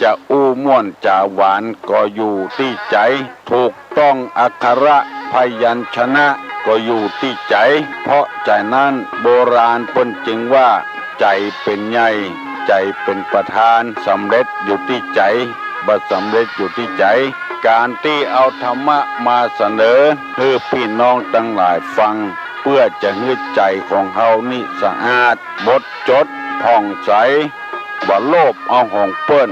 จะอู้ม่วนจ๋าหวานก็อยู่ตี้ใจ๋ ถูกต้องอักขระพยัญชนะก็อยู่ตี้ใจ๋ เพราะฉะนั้นโบราณเปิ้นจึงว่า ใจ๋เป๋นใหญ่ ใจ๋เป๋นประธาน สำเร็จอยู่ตี้ใจ๋ บ่สำเร็จอยู่ตี้ใจ๋ ก๋านตี้เอาธรรมะมาเสนอหื้อปี้น้องตังหลายฟัง เปื้อจะหื้อใจ๋ของเฮานี้สะอาด หมดจด ผ่องใส บ่โลภเอาของเปิ้น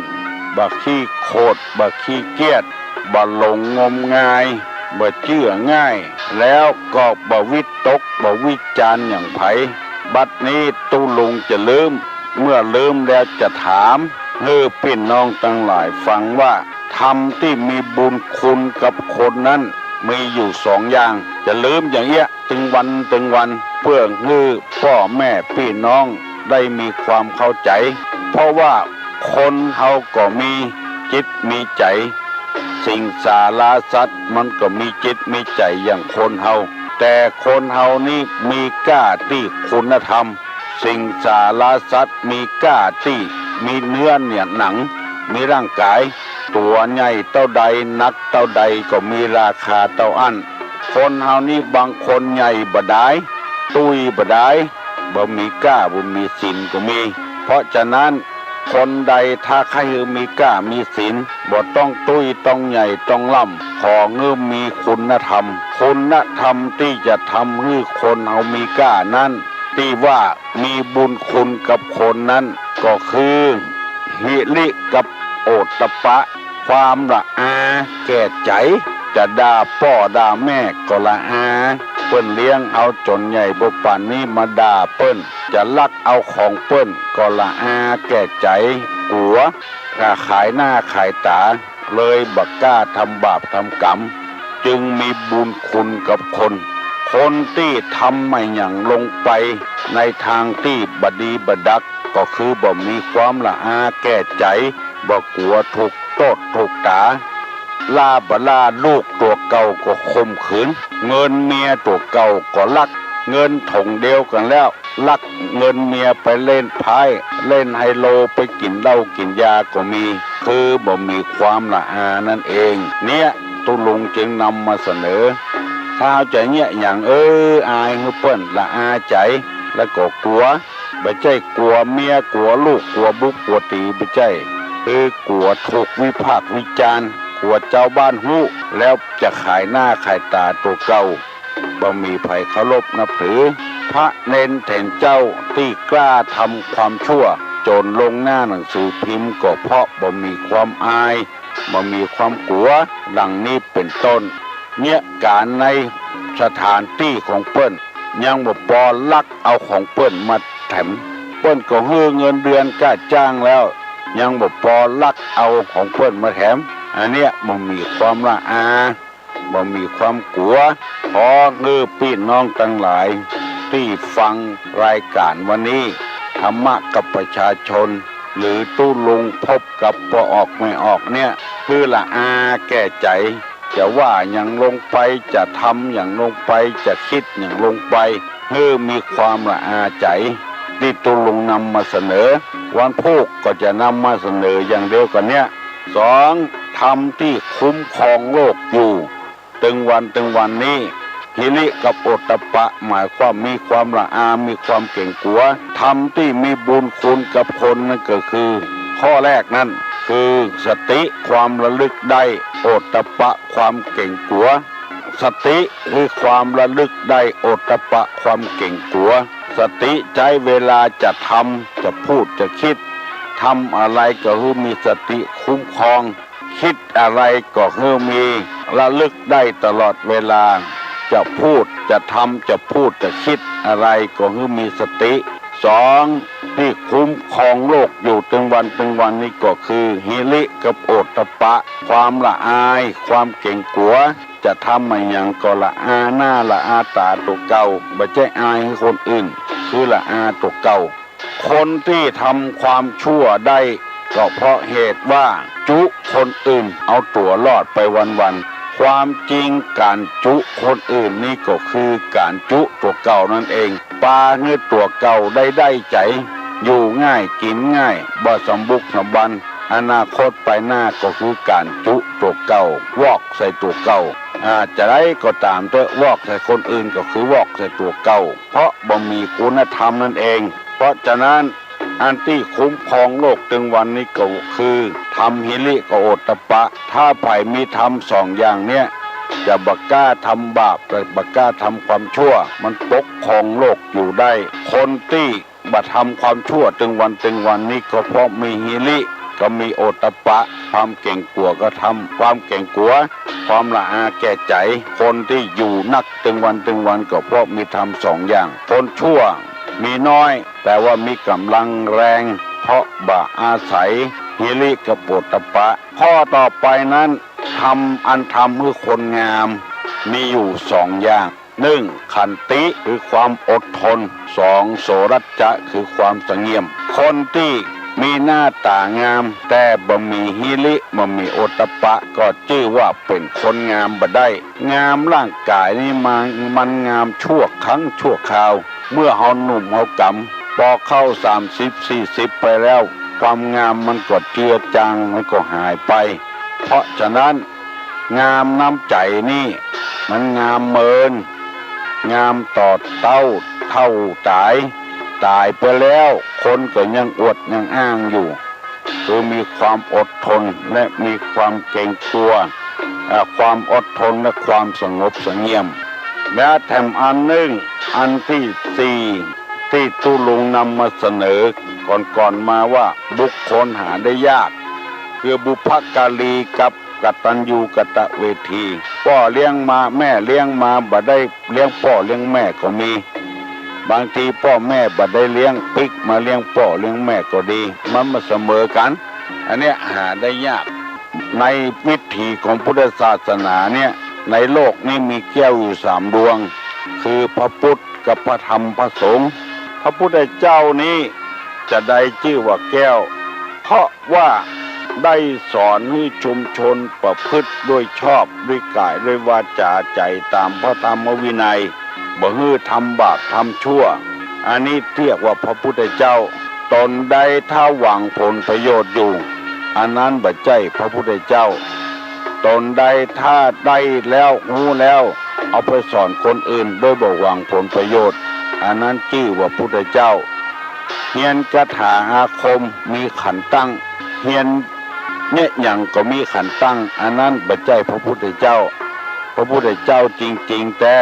บ่ขี้โขด บ่ขี้เกียจ บ่หลงงมงาย บ่เจื้อง่าย แล้วก็บ่วิตก บ่วิจารณ์หยังใผ บัดนี้ตุ๊ลุงจะลืม เมื่อลืมแล้วจะถามหื้อปี้น้องตังหลายฟังว่า ธรรมตี้มีบุญคุณกับคนนั้นมีอยู่สองอย่าง จะลืมอย่างเอี้ย ตึงวันตึงวัน เปื้อหื้อป้อแม่ปี้น้องได้มีความเข้าใจ๋ เพราะว่าคนเฮาก็มีจิตมีใจ๋ สิงสาราสัตว์มันก็มีจิตมีใจ๋อย่างคนเฮา แต่คนเฮานี้มีก้าตี้คุณธรรม สิงสาราสัตว์มีก้าตี้มีเนื้อเนี่ยหนัง มีร่างก๋าย ตั๋วใหญ่เต้าใด หนักเต้าใดก็มีราคาเต้าอั้น คนเฮานี้บางคนใหญ่บ่ดาย ตุ้ยบ่ดาย บ่มีก้า บ่มีศีลก็มี เพราะฉะนั้น คนใดถ้าใค่หื้อมีก้ามีศีล บ่ต้องตุ้ย ต้องใหญ่ ต้องล่ำ ขอหื้อมีคุณธรรม คุณธรรมตี้จะทำหื้อคนเฮามีก้านั้น ตี้ว่ามีบุญคุณกับคนนั้น ก็คือ หิริกับโอตตัปปะ ความละอาแก่ใจ๋ จะด่าป้อด่าแม่ก็ละอา เปิ้นเลี้ยงเอาจ๋นใหญ่บ่ปานนี้มาด่าเปิ้น จะลักเอาของเปิ้นก็ละอาแก่ใจ๋ กั๋ว ขายหน้าขายต๋า เลยบ่ก้าทำบาปทำก๋รรม จึงมีบุญคุณกับคน คนตี้ทำอะหยังลงไปในตางตี้บ่ดีบ่ดัก ก็คือบ่มีความละอาแก่ใจ๋ บ่กั๋วถูกโต้ษถูกต๋า ล้าบ่ล้าลูกตั๋วเก่าก็ข่มขืน เงินเมียตั๋วเก่าก็ลัก เงินถงเดียวกั๋นแล้ว ลักเงินเมียไปเล่นไพ่ เล่นไฮโล ไปกิ๋นเหล้ากิ๋นยาก็มี คือบ่มีความละอานั่นเอง เนี่ย ตุ๊ลุงจึงนำมาเสนอ ถ้าเฮาจะเยียะหยัง เออ อายหื้อเปิ้น ละอาใจ๋ แล้วก็กั๋ว บ่ใจ้กั๋วเมีย กั๋วลูก กั๋วบุบกั๋วตี๋ บ่ใจ้ คือกั๋วถูกวิพากษ์วิจารณ์ กั๋วจาวบ้านฮู้ แล้วจะขายหน้าขายต๋าตั๋วเก่า บ่มีใผเคารพนับถือ พระเณรเถรเจ้าตี้กล้าทำความชั่ว จ๋นลงหน้าหนังสือพิมพ์ ก็เพราะบ่มีความอาย บ่มีความกั๋ว ดังนี้เป๋นต้น เยียะก๋านในสถานตี้ของเปิ้น ยังบ่ปอลักเอาของเปิ้นมาแถม เปิ้นก็หื้อเงินเดือนก้าจ้างแล้ว ยังบ่ปอลักเอาของเปิ้นมาแถม อันเนี้ยบ่มีความละอา บ่มีความกั๋ว ขอหื้อปี้น้องตังหลายตี้ฟังรายก๋านวันนี้ ธรรมะกับประชาชน หรือตุ๊ลุงพบกับป้อออกแม่ออกเนี่ย หื้อละอาแก่ใจ๋ จะว่าหยังลงไป จะทำหยังลงไป จะกึ๊ดหยังลงไป หื้อมีความละอาใจ๋ ตี้ตุ๊ลุงนำมาเสนอ วันพูกก็จะนำมาเสนออย่างเดียวกั๋นเนี่ย สอง ธรรมตี้คุ้มครองโลกอยู่ ตึงวันตึงวันนี้ หิริกับโอตตัปปะ หมายความมีความละอา มีความเก๋งกั๋ว ธรรมตี้มีบุญคุณกับคนนั้นก็คือ ข้อแรกนั้นคือ สติ ความระลึกได้ โอตตัปปะ ความเก๋งกั๋ว สติคือความระลึกได้ โอตตัปปะ ความเก๋งกั๋ว สติใจ๊เวลาจะทำ จะพูด จะกึ๊ด ทำอะไรก็หื้อมีสติคุ้มครอง กึ๊ดอะไรก็หื้อมี ระลึกได้ตลอดเวลา จะพูดจะทำ จะพูดจะกึ๊ดอะไรก็หื้อมีสติ สอง ตี้คุ้มครองโลกอยู่ตึงวันตึงวันนี้ก็คือหิริกับโอตตัปปะ ความละอาย ความเก๋งกั๋ว จะทำอะหยังก็ละอาหน้าละอาต๋าตั๋วเก่า บ่ใจ้อายหื้อคนอื่น คือละอาตั๋วเก่า คนตี้ทำความชั่วได้ ก็เพราะเหตุว่าจุคนอื่นเอาตั๋วรอดไปวันๆ ความจริงก๋านจุคนอื่นนี้ก็คือก๋านจุตั๋วเก่านั่นเอง ปาหื้อตั๋วเก่าได้ได้ใจ๋ อยู่ง่ายกิ๋นง่าย บ่สำบุกสำบัน อนาคตไปหน้าก็คือก๋านจุตั๋วเก่า วอกใส่ตั๋วเก่า อ่า จะใดก็ต๋ามเต๊อะ วอกใส่คนอื่นก็คือวอกใส่ตั๋วเก่า เพราะบ่มีคุณธรรมนั่นเอง เพราะฉะนั้น อันตี้คุ้มครองโลกตึงวันนี้ก็คือทำหิริกับโอตตัปปะ ถ้าใผมีธรรมสองอย่างเนี้ย จะบ่กล้าทำบาป จะบ่กล้าทำความชั่ว มันปกครองโลกอยู่ได้ คนตี้บ่ทำความชั่วตึงวันตึงวันนี้ก็เพราะมีหิริ ก็มีโอตตัปปะ ความเก๋งกั๋วก็ทำ ความเก๋งกั๋ว ความละอาแก่ใจ๋ คนตี้อยู่นักตึงวันตึงวันก็เพราะมีธรรมสองอย่าง คนชั่วมีน้อย แต่ว่ามีก๋ำลังแรง เพราะบ่อาศัยหิริกับโอตตัปปะ ข้อต่อไปนั้น ธรรมอันทำหื้อคนงาม มีอยู่สองอย่าง นึ่ง ขันติ คือความอดทน สอง โสรัจจะ คือความสงเงียม คนตี้มีหน้าต๋างาม แต่บ่มีหิริ บ่มีโอตตัปปะ ก็จื้อว่าเป๋นคนงามบ่ได้ งามร่างก๋ายนี้มัน มันงามชั่วครั้งชั่วคราว เมื่อเฮาหนุ่มเฮากำ ปอเข้าสามสิบสี่สิบไปแล้ว ความงามมันก็เจือจาง มันก็หายไป เพราะฉะนั้น งามน้ำใจ๋นี่ มันงามเมิน งามต่อเต้า เฒ่าต๋าย ต๋ายไปแล้ว คนก็ยังอวดยังอ้างอยู่ คือมีความอดทนและมีความเก๋งกั๋ว อ่า ความอดทนและความสงบสงเงียม และแถมอันนึ่ง อันตี้สี่ ตี้ตุ๊ลุงนำมาเสนอก่อนๆ มาว่าบุคคลหาได้ยาก คือบุพการีกับกตัญญูกตเวที ป้อเลี้ยงมา แม่เลี้ยงมา บ่ได้เลี้ยงป้อเลี้ยงแม่ก็มี บางทีป้อแม่บ่ได้เลี้ยง ปิ๊กมาเลี้ยงป้อเลี้ยงแม่ก็ดี มันบ่เสมอกั๋น อันเนี้ยหาได้ยาก ในวิถีของพุทธศาสนาเนี่ย ในโลกนี้มีแก้วอยู่สามดวง คือพระพุทธกับพระธรรมพระสงฆ์ พระพุทธเจ้านี้จะได้จื้อว่าแก้ว เพราะว่าได้สอนหื้อชุมชนประพฤติด้วยชอบ ด้วยก๋าย ด้วยวาจ๋า ใจ๋ ต๋ามพระธรรมวินัย บ่หื้อทำบาปทำชั่ว อันนี้เรียกว่าพระพุทธเจ้า ต๋นใดถ้าหวังผลประโยชน์อยู่ อันนั้นบ่ใจ้พระพุทธเจ้า ต๋นใดถ้าได้แล้ว ฮู้แล้ว เอาไปสอนคนอื่นโดยบ่หวังผลประโยชน์ อันนั้นจื้อว่าพุทธเจ้า เฮียนคาถาอาคมมีขันตั้ง เฮียนเยียะหยังก็มีขันตั้ง อันนั้นบ่ใจ้พระพุทธเจ้า พระพุทธเจ้าจริงๆ แต๊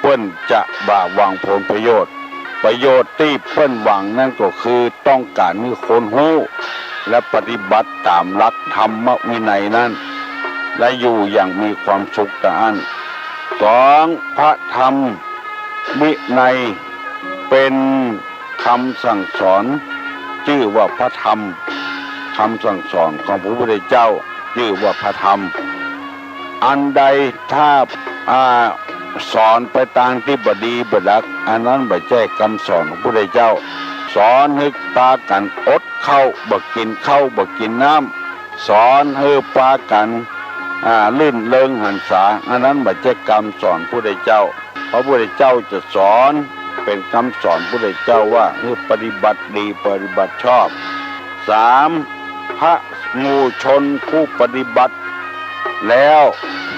เปิ้นจะบ่หวังผลประโยชน์ ประโยชน์ตี้เปิ้นหวังนั้นก็คือต้องก๋านหื้อคนฮู้ และปฏิบัติต๋ามหลักธรรมวินัยนั้น และอยู่อย่างมีความสุขตะอั้น สอง พระธรรมวินัยเป๋น คำสั่งสอน จื้อว่าพระธรรม คำสั่งสอนของพระพุทธเจ้า จื้อว่าพระธรรม อันใดถ้า อ่า สอนไปตางตี้บ่ดีบ่ดัก อันนั้นบ่ใจ้กำสอนของพระพุทธเจ้า สอนหื้อปากั๋นอดข้าว บ่กิ๋นข้าว บ่กิ๋นน้ำ สอนหื้อปากั๋น อ่า รื่นเริงหันษา อันนั้นบ่ใจ้กำสอนพุทธเจ้า พระพุทธเจ้าจะสอนเป๋นกำสอนพุทธเจ้าว่าหื้อปฏิบัติดีปฏิบัติชอบ สาม พระหมู่ชนผู้ปฏิบัติแล้ว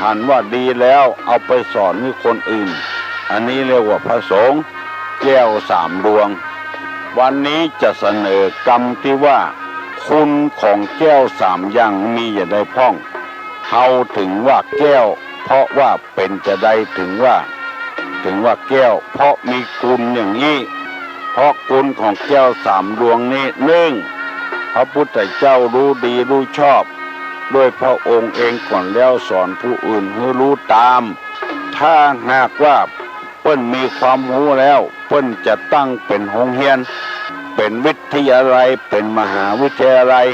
หันว่าดีแล้วเอาไปสอนหื้อคนอื่น อันนี้เรียกว่าพระสงฆ์ แก้วสามดวง วันนี้จะเสนอกำตี้ว่า คุณของแก้วสามอย่างมีจะใดพ่อง เฮาถึงว่าแก้ว เพราะว่าเป๋นจะใดถึงว่า ถึงว่าแก้ว เพราะมีคุณอย่างนี้ เพราะคุณของแก้วสามดวงนี้ นึ่ง พระพุทธเจ้าฮู้ดีฮู้ชอบ ด้วยพระองค์เองก่อน แล้วสอนผู้อื่นหื้อฮู้ต๋าม ถ้าหากว่าเปิ้นมีความฮู้แล้ว เปิ้นจะตั้งเป๋นโฮงเฮียน เป๋นวิทยาลัย เป๋นมหาวิทยาลัย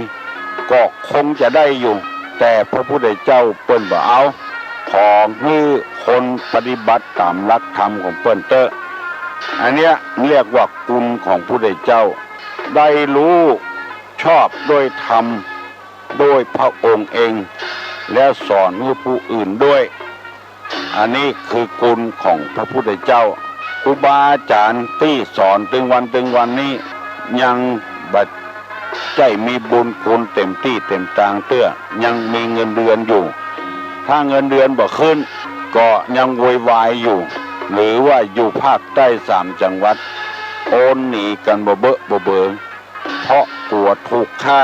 ก็คงจะได้อยู่ แต่พระพุทธเจ้าเปิ้นบ่เอา ขอหื้อคนปฏิบัติต๋ามหลักธรรมของเปิ้นเต๊อะ อันเนี้ยเรียกว่าคุณของพุทธเจ้า ได้ฮู้ชอบด้วยธรรมด้วยพระองค์เอง แล้วสอนหื้อผู้อื่นด้วย อันนี้คือคุณของพระพุทธเจ้า ครูบาอาจ๋ารย์ตี้สอนตึงวันตึงวันนี้ ยังบ่ใจ้มีบุญคุณเต๋มตี้เต๋มตางเตื้อ ยังมีเงินเดือนอยู่ ถ้าเงินเดือนบ่ขึ้น ก็ยังโวยวายอยู่ หรือว่าอยู่ภาคใต้สามจังหวัด โอนหนีกั๋นบ่เบอะบ่เบอ เพราะกั๋วถูกฆ่า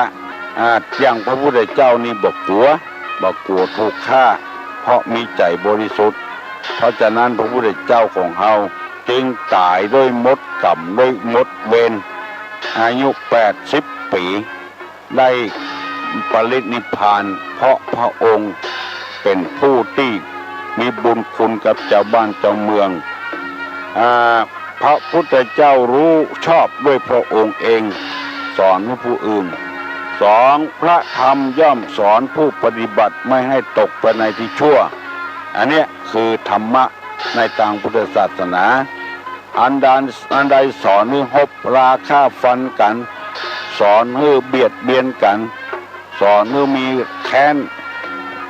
อ่า อย่างพระพุทธเจ้านี่บ่กั๋ว บ่กั๋วถูกฆ่า เพราะมีใจ๋บริสุทธิ์ เพราะฉะนั้นพระพุทธเจ้าของเฮาจึงต๋ายด้วยหมดก๋รรม ด้วยหมดเวร อายุแปดสิบปี๋ ได้ปรินิพพาน เพราะพระองค์เป๋นผู้ตี้มีบุญคุณกับจาวบ้านจาวเมือง อ่า พระพุทธเจ้าฮู้ชอบด้วยพระองค์เอง สอนหื้อผู้อื่น สอง พระธรรมย่อมสอนผู้ปฏิบัติไม่ให้ตกไปในที่ชั่ว อันเนี้ยคือธรรมะในตางพุทธศาสนา อันใด อันใดสอนหื้อฮบราฆ่าฟันกั๋น สอนหื้อเบียดเบียนกั๋น สอนหื้อมีแค้น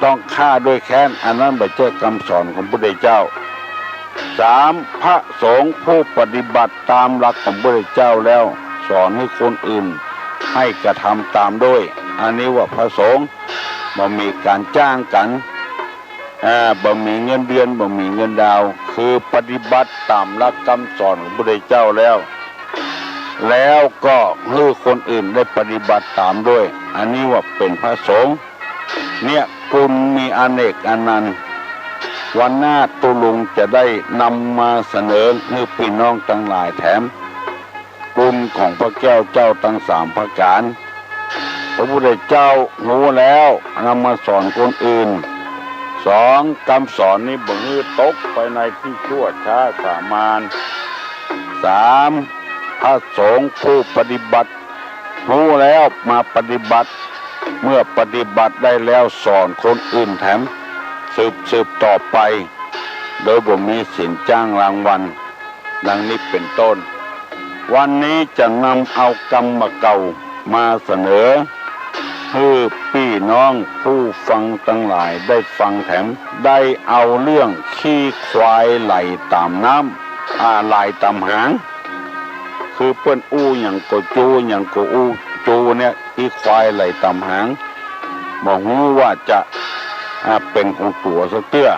ต้องฆ่าด้วยแค้น อันนั้นบ่ใจ้กำสอนของพุทธเจ้า สาม พระสงฆ์ผู้ปฏิบัติต๋ามหลักของพุทธเจ้าแล้ว สอนหื้อคนอื่นให้กระทำต๋ามด้วย อันนี้ว่าพระสงฆ์ บ่มีก๋านจ้างกั๋น อ่า บ่มีเงินเดือน บ่มีเงินดาว คือปฏิบัติต๋ามหลักกำสอนของพุทธเจ้าแล้ว แล้วก็หื้อคนอื่นได้ปฏิบัติต๋ามด้วย อันนี้ว่าเป๋นพระสงฆ์ เนี่ย คุณมีอเนกอนันต์ วันหน้าตุ๊ลุงจะได้นำมาเสนอหื้อปี้น้องตังหลายแถม คุณของพระแก้วเจ้าตังสามประก๋าน พระพุทธเจ้าฮู้แล้วนำมาสอนคนอื่น สอง กำสอนนี้บ่หื้อตกไปในที่ชั่วช้าสามัญ สาม พระสงฆ์ผู้ปฏิบัติ ฮู้แล้วมาปฏิบัติ เมื่อปฏิบัติได้แล้วสอนคนอื่นแถม สืบ สืบต่อไป โดยบ่มีสินจ้างรางวัล ดังนี้เป๋นต้น วันนี้จะนำเอากำบ่าเก่ามาเสนอ หื้อปี้น้องผู้ฟังตังหลายได้ฟังแถม ได้เอาเรื่องขี้ควายไหลต๋ามน้ำ อ่า ไหลต๋ามหาง คือเปิ้นอู้หยังก็จู้ หยังก็อู้จู้เนี่ย ขี้ควายไหลต๋ามหาง บ่ฮู้ว่าจะ อ่า เป๋นของตั๋วสักเตื้อ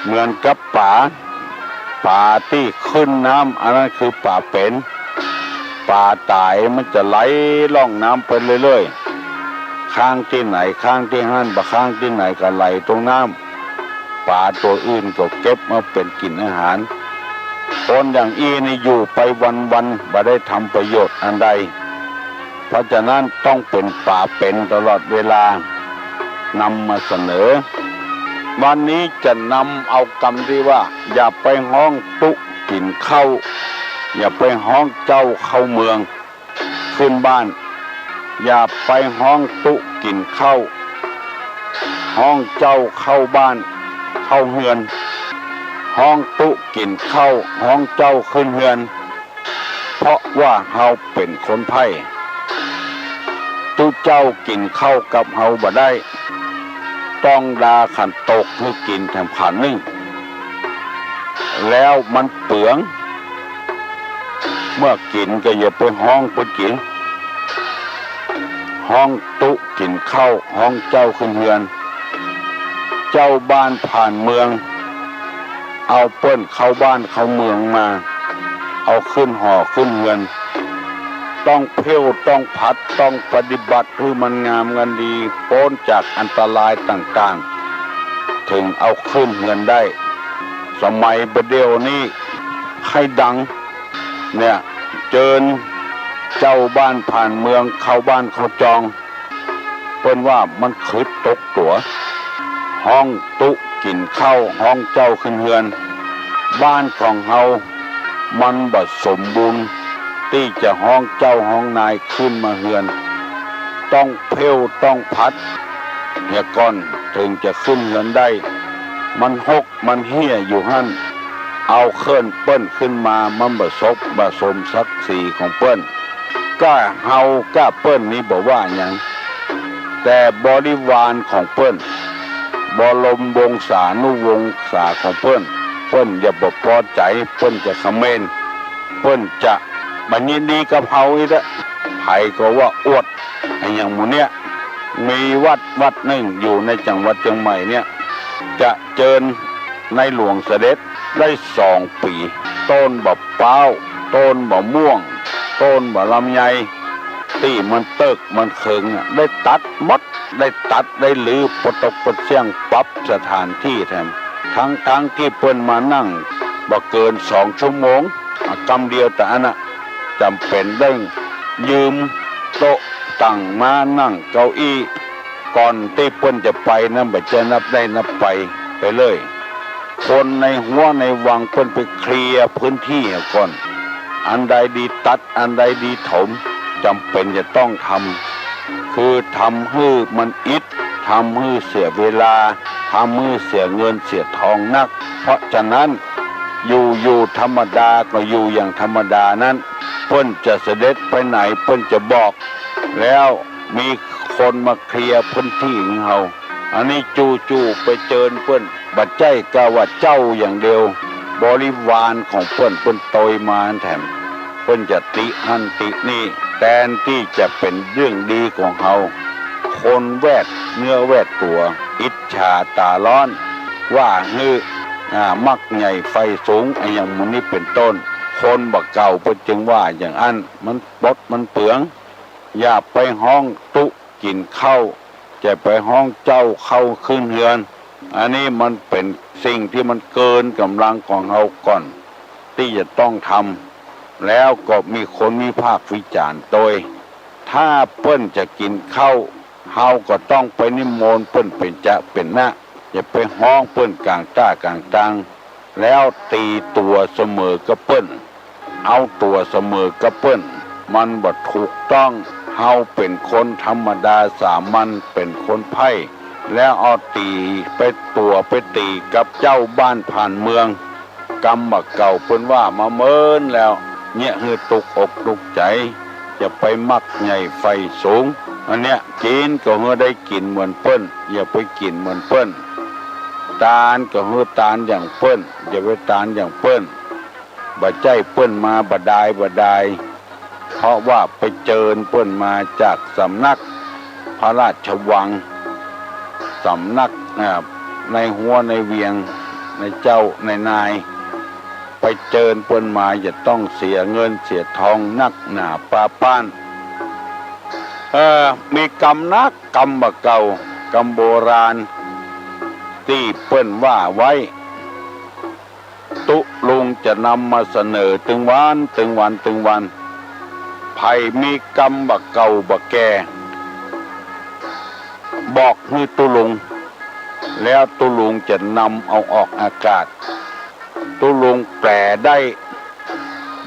เหมือนกับป๋า ป๋าตี้ขึ้นน้ำ อันนั้นคือป๋าเป๋น ป๋าต๋ายมันจะไหลล่องน้ำไปเรื่อยๆ ค้างตี้ไหน ค้างตี้หั้น บ่ค้างตี้ไหนก็ไหลตรงน้ำ ป๋าตั๋วอื่นก็เก็บมาเป๋นกิ๋นอาหาร คนอย่างอี้นี่อยู่ไปวันๆ บ่ได้ทำประโยชน์อันใด เพราะฉะนั้นต้องเป๋นป๋าเป๋นตลอดเวลา นำมาเสนอ วันนี้จะนำเอากำตี้ว่า อย่าไปฮ้องตุ๊กิ๋นข้าว อย่าไปฮ้องเจ้าเข้าเมือง ขึ้นบ้าน อย่าไปฮ้องตุ๊กิ๋นข้าว ฮ้องเจ้าเข้าบ้าน เข้าเฮือน ฮ้องตุ๊กิ๋นข้าว ฮ้องเจ้าขึ้นเฮือน เพราะว่าเฮาเป๋นคนใผ้ ตุ๊เจ้ากิ๋นข้าวกับเฮาบ่ได้ ต้องดาขันโตกหื้อกิ๋นแถมขันนึ่ง แล้วมันเปือง เมื่อกิ๋นก็อย่าไปฮ้องเปิ้นกิ๋น ฮ้องตุ๊กิ๋นข้าว ฮ้องเจ้าขึ้นเฮือน เจ้าบ้านผ่านเมือง เอาเปิ้นเข้าบ้านเข้าเมืองมา เอาขึ้นหอขึ้นเฮือน ต้องเผ้า ต้องผัด ต้องปฏิบัติหื้อมันงามกันดี ป๊นจากอันตรายต่างๆ เถิงเอาขึ้นเฮือนได้ สมัยบ่าเดี่ยวนี้ใค่ดัง เนี่ย เจิญเจ้าบ้านผ่านเมืองเข้าบ้านเข้าจอง ปิ้นว่ามันขึดตกตั๋ว ฮ้องตุ๊กิ๋นข้าว ฮ้องเจ้าขึ้นเฮือน บ้านของเฮามันบ่สมบูรณ์ตี้จะฮ้องเจ้าฮ้องนายขึ้นมาเฮือน ต้องเพลวต้องผัดเหียก่อน เถิงจะขึ้นเฮือนได้ มันหกมันเฮี้ยอยู่หั้น เอาเขิ้นเปิ้นขึ้นมา มันบ่สบบ่สมศักดิ์ศรีของเปิ้น ก้าเฮาก้าเปิ้นนี้บ่ว่าหยัง แต่บริวารของเปิ้น บรมวงศานุวงศาของเปิ้น เปิ้นจะบ่ปอใจ๋ เปิ้นจะเขมร เปิ้นจะบ่ยินดีกับเฮาอีกละ ใผก็ว่าอวด อะหยังหมู่เนี้ย มีวัดวัดนึ่งอยู่ในจังหวัดเจียงใหม่เนี่ย จะเจิญในหลวงเสด็จได้สองปี๋ ต้นบ่าป๊าว ต้นบ่าม่วง ต้นบ่าลำไย ตี้มันเติกมันเขิงอะ ได้ตัดหมด ได้ตัดได้รื้อปะตกปะเสี้ยง ปรับสถานตี้แถม ตึงๆ ตี้เปิ้นมานั่งบ่เกินสองชั่วโมง อะ กำเดียวตะอั้นน่ะ จ๋ำเป๋นได้ยืมโต๊ะตังมานั่งเก้าอี้ ก่อนตี้เปิ้นจะไปนั้นบ่ใจ้นับได้นับไป ไปเลย คนในฮั้วในวังเปิ้นไปเคลียร์พื้นตี้ก่อน อันใดดีตัด อันใดดีถม จ๋ำเป๋นจะต้องทำ คือทำหื้อมันอิด ทำหื้อเสียเวลา ทำหื้อเสียเงินเสียทองนัก เพราะฉะนั้น อยู่ๆ ธรรมดาก็อยู่อย่างธรรมดานั้น เปิ้นจะเสด็จไปไหนเปิ้นจะบอก แล้วมีคนมาเคลียร์พื้นตี้หื้อเฮา อันนี้จู่ๆ ไปเจิญเปิ้น บ่ใจ้ก้าว่าเจ้าอย่างเดียว บริวารของเปิ้น เปิ้นตวยมาแถม เปิ้นจะติหั้นตินี่ แตนตี้จะเป๋นเรื่องดีของเฮา คนแวดเนื้อแวดตั๋ว อิจฉาต๋าฮ้อน ว่าหื้อ อ่า มักใหญ่ใฝ่สูง อะหยังหมู่นี้เป๋นต้น คนบ่าเก่าเปิ้นจึงว่าอย่างอั้น มันปดมันเปือง อย่าไปฮ้องตุ๊กิ๋นข้าว จะไปฮ้องเจ้าเข้าขึ้นเฮือน อันนี้มันเป๋นสิ่งตี้มันเกินก๋ำลังของเฮาก่อน ตี้จะต้องทำ แล้วก็มีคนวิพากษ์วิจารณ์ตวย ถ้าเปิ้นจะกิ๋นข้าว เฮาก็ต้องไปนิมนต์เปิ้นเป๋นจะเป๋นนะ อย่าไปฮ้องเปิ้นก๋างต้ากลางตาง แล้วตี๋ตั๋วเสมอกับเปิ้น เอาตั๋วเสมอกับเปิ้น มันบ่ถูกต้อง เฮาเป๋นคนธรรมดาสามัญ เป๋นคนไพร่ แล้วเอาตี๋ไปตั๋วไปตี๋กับเจ้าบ้านผ่านเมือง กำบ่าเก่าเปิ้นว่ามาเมินแล้ว เยียะหื้อตุ๊กอกตุ๊กใจ๋ จะไปมักใหญ่ใฝ่สูง อันเนี้ย กิ๋นก็หื้อได้กิ๋นเหมือนเปิ้น อย่าไปกิ๋นเหมือนเปิ้น ตานก็หื้อตานอย่างเปิ้น อย่าไปตานอย่างเปิ้น บ่ใจ้เปิ้นมาบ่ดายบ่ดาย เพราะว่าไปเจิญเปิ้นมาจากสำนักพระราชวัง สำนัก อ่า ในฮั้วในเวียง ในเจ้าในนาย ไปเจิญเปิ้นมาจะต้องเสียเงินเสียทองนักหนาปาป๊าน เออ มีกำนัก กำบ่าเก่า กำโบราณ ตี้เปิ้นว่าไว้ ตุ๊ลุงจะนำมาเสนอตึงวัน ตึงวัน ตึงวัน ใผมีกำบ่าเก่าบ่าแก่ บอกหื้อตุ๊ลุง แล้วตุ๊ลุงจะนำเอาออกอากาศ ตุ๊ลุงแปลได้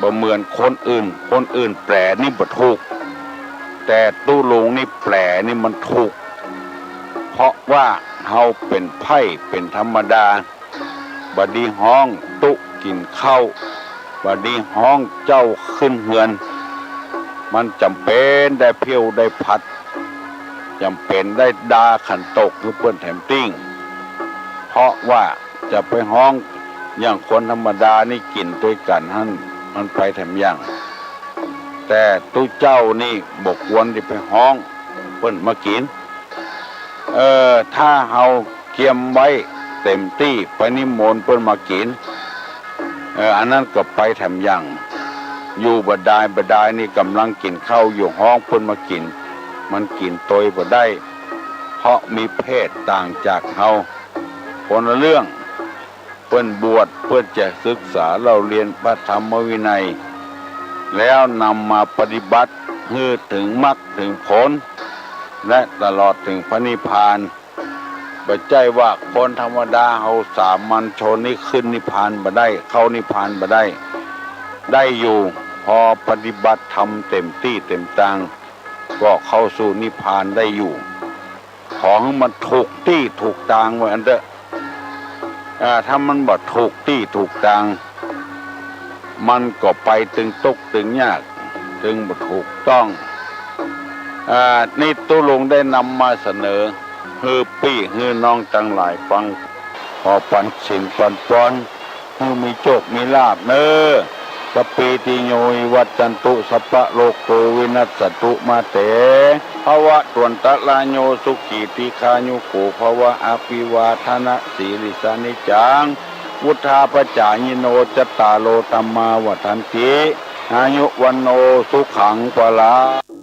บ่เหมือนคนอื่น คนอื่นแปลนี่บ่ถูก แต่ตุ๊ลุงนี่แปลนี่มันถูก เพราะว่าเฮาเป๋นไพร่เป๋นธรรมดา บ่ดีฮ้องตุ๊กิ๋นข้าว บ่ดีฮ้องเจ้าขึ้นเฮือน มันจ๋ำเป๋นได้เพลวได้ผัด จ๋ำเป๋นได้ด่าขันโตกหื้อเปิ้นแถมติ้ง เพราะว่าจะไปฮ้องอย่างคนธรรมดานี่กิ๋นตวยกั๋นหั้น มันไปแถมอย่าง แต่ตุ๊เจ้านี่บ่ควรตี้ไปฮ้องเปิ้นมากิ๋น เออ ถ้าเฮาเกียมไว้เต๋มตี้ไปนิมนต์เปิ้นมากิ๋น เออ อันนั้นก็ไปแถมอย่าง อยู่บ่ดายบ่ดายนี่ก่ำลังกิ๋นข้าวอยู่ฮ้องเปิ้นมากิ๋น มันกิ๋นตวยบ่ได้ เพราะมีเพศต่างจากเฮา คนละเรื่อง เปิ้นบวชเปิ้นจะศึกษาเล่าเรียนพระธรรมวินัย แล้วนำมาปฏิบัติหื้อเถิงมรรคเถิงผล และตลอดเถิงพระนิพพาน บ่ใจ้ว่าคนธรรมดาเฮาสามัญชนนี่ขึ้นนิพพานบ่ได้ เข้านิพพานบ่ได้ ได้อยู่ พอปฏิบัติธรรมเต๋มตี้เต๋มตาง ก็เข้าสู่นิพพานได้อยู่ ขอหื้อมันถูกตี้ถูกตางว่าอั้นเต๊อะ อ่า ถ้ามันบ่ถูกตี้ถูกตาง มันก็ไปตึงตุ๊กข์ตึงยาก ตึงบ่ถูกต้อง อ่า นี่ตุ๊ลุงได้นำมาเสนอ หื้อปี้หื้อน้องตังหลายฟัง ขอปันศีลปันปอน หื้อมีโจคมีลาภเน่อ Sabbītiyo vivajjantu, sabbarogo vinassatu, mā te bhavatvantarāyo, sukhī dīghāyuko bhava. Abhivādanasīlissa niccaṃ vuḍḍhāpacāyino, cattāro dhammā vaḍḍhanti, āyu vaṇṇo sukhaṃ balaṃ.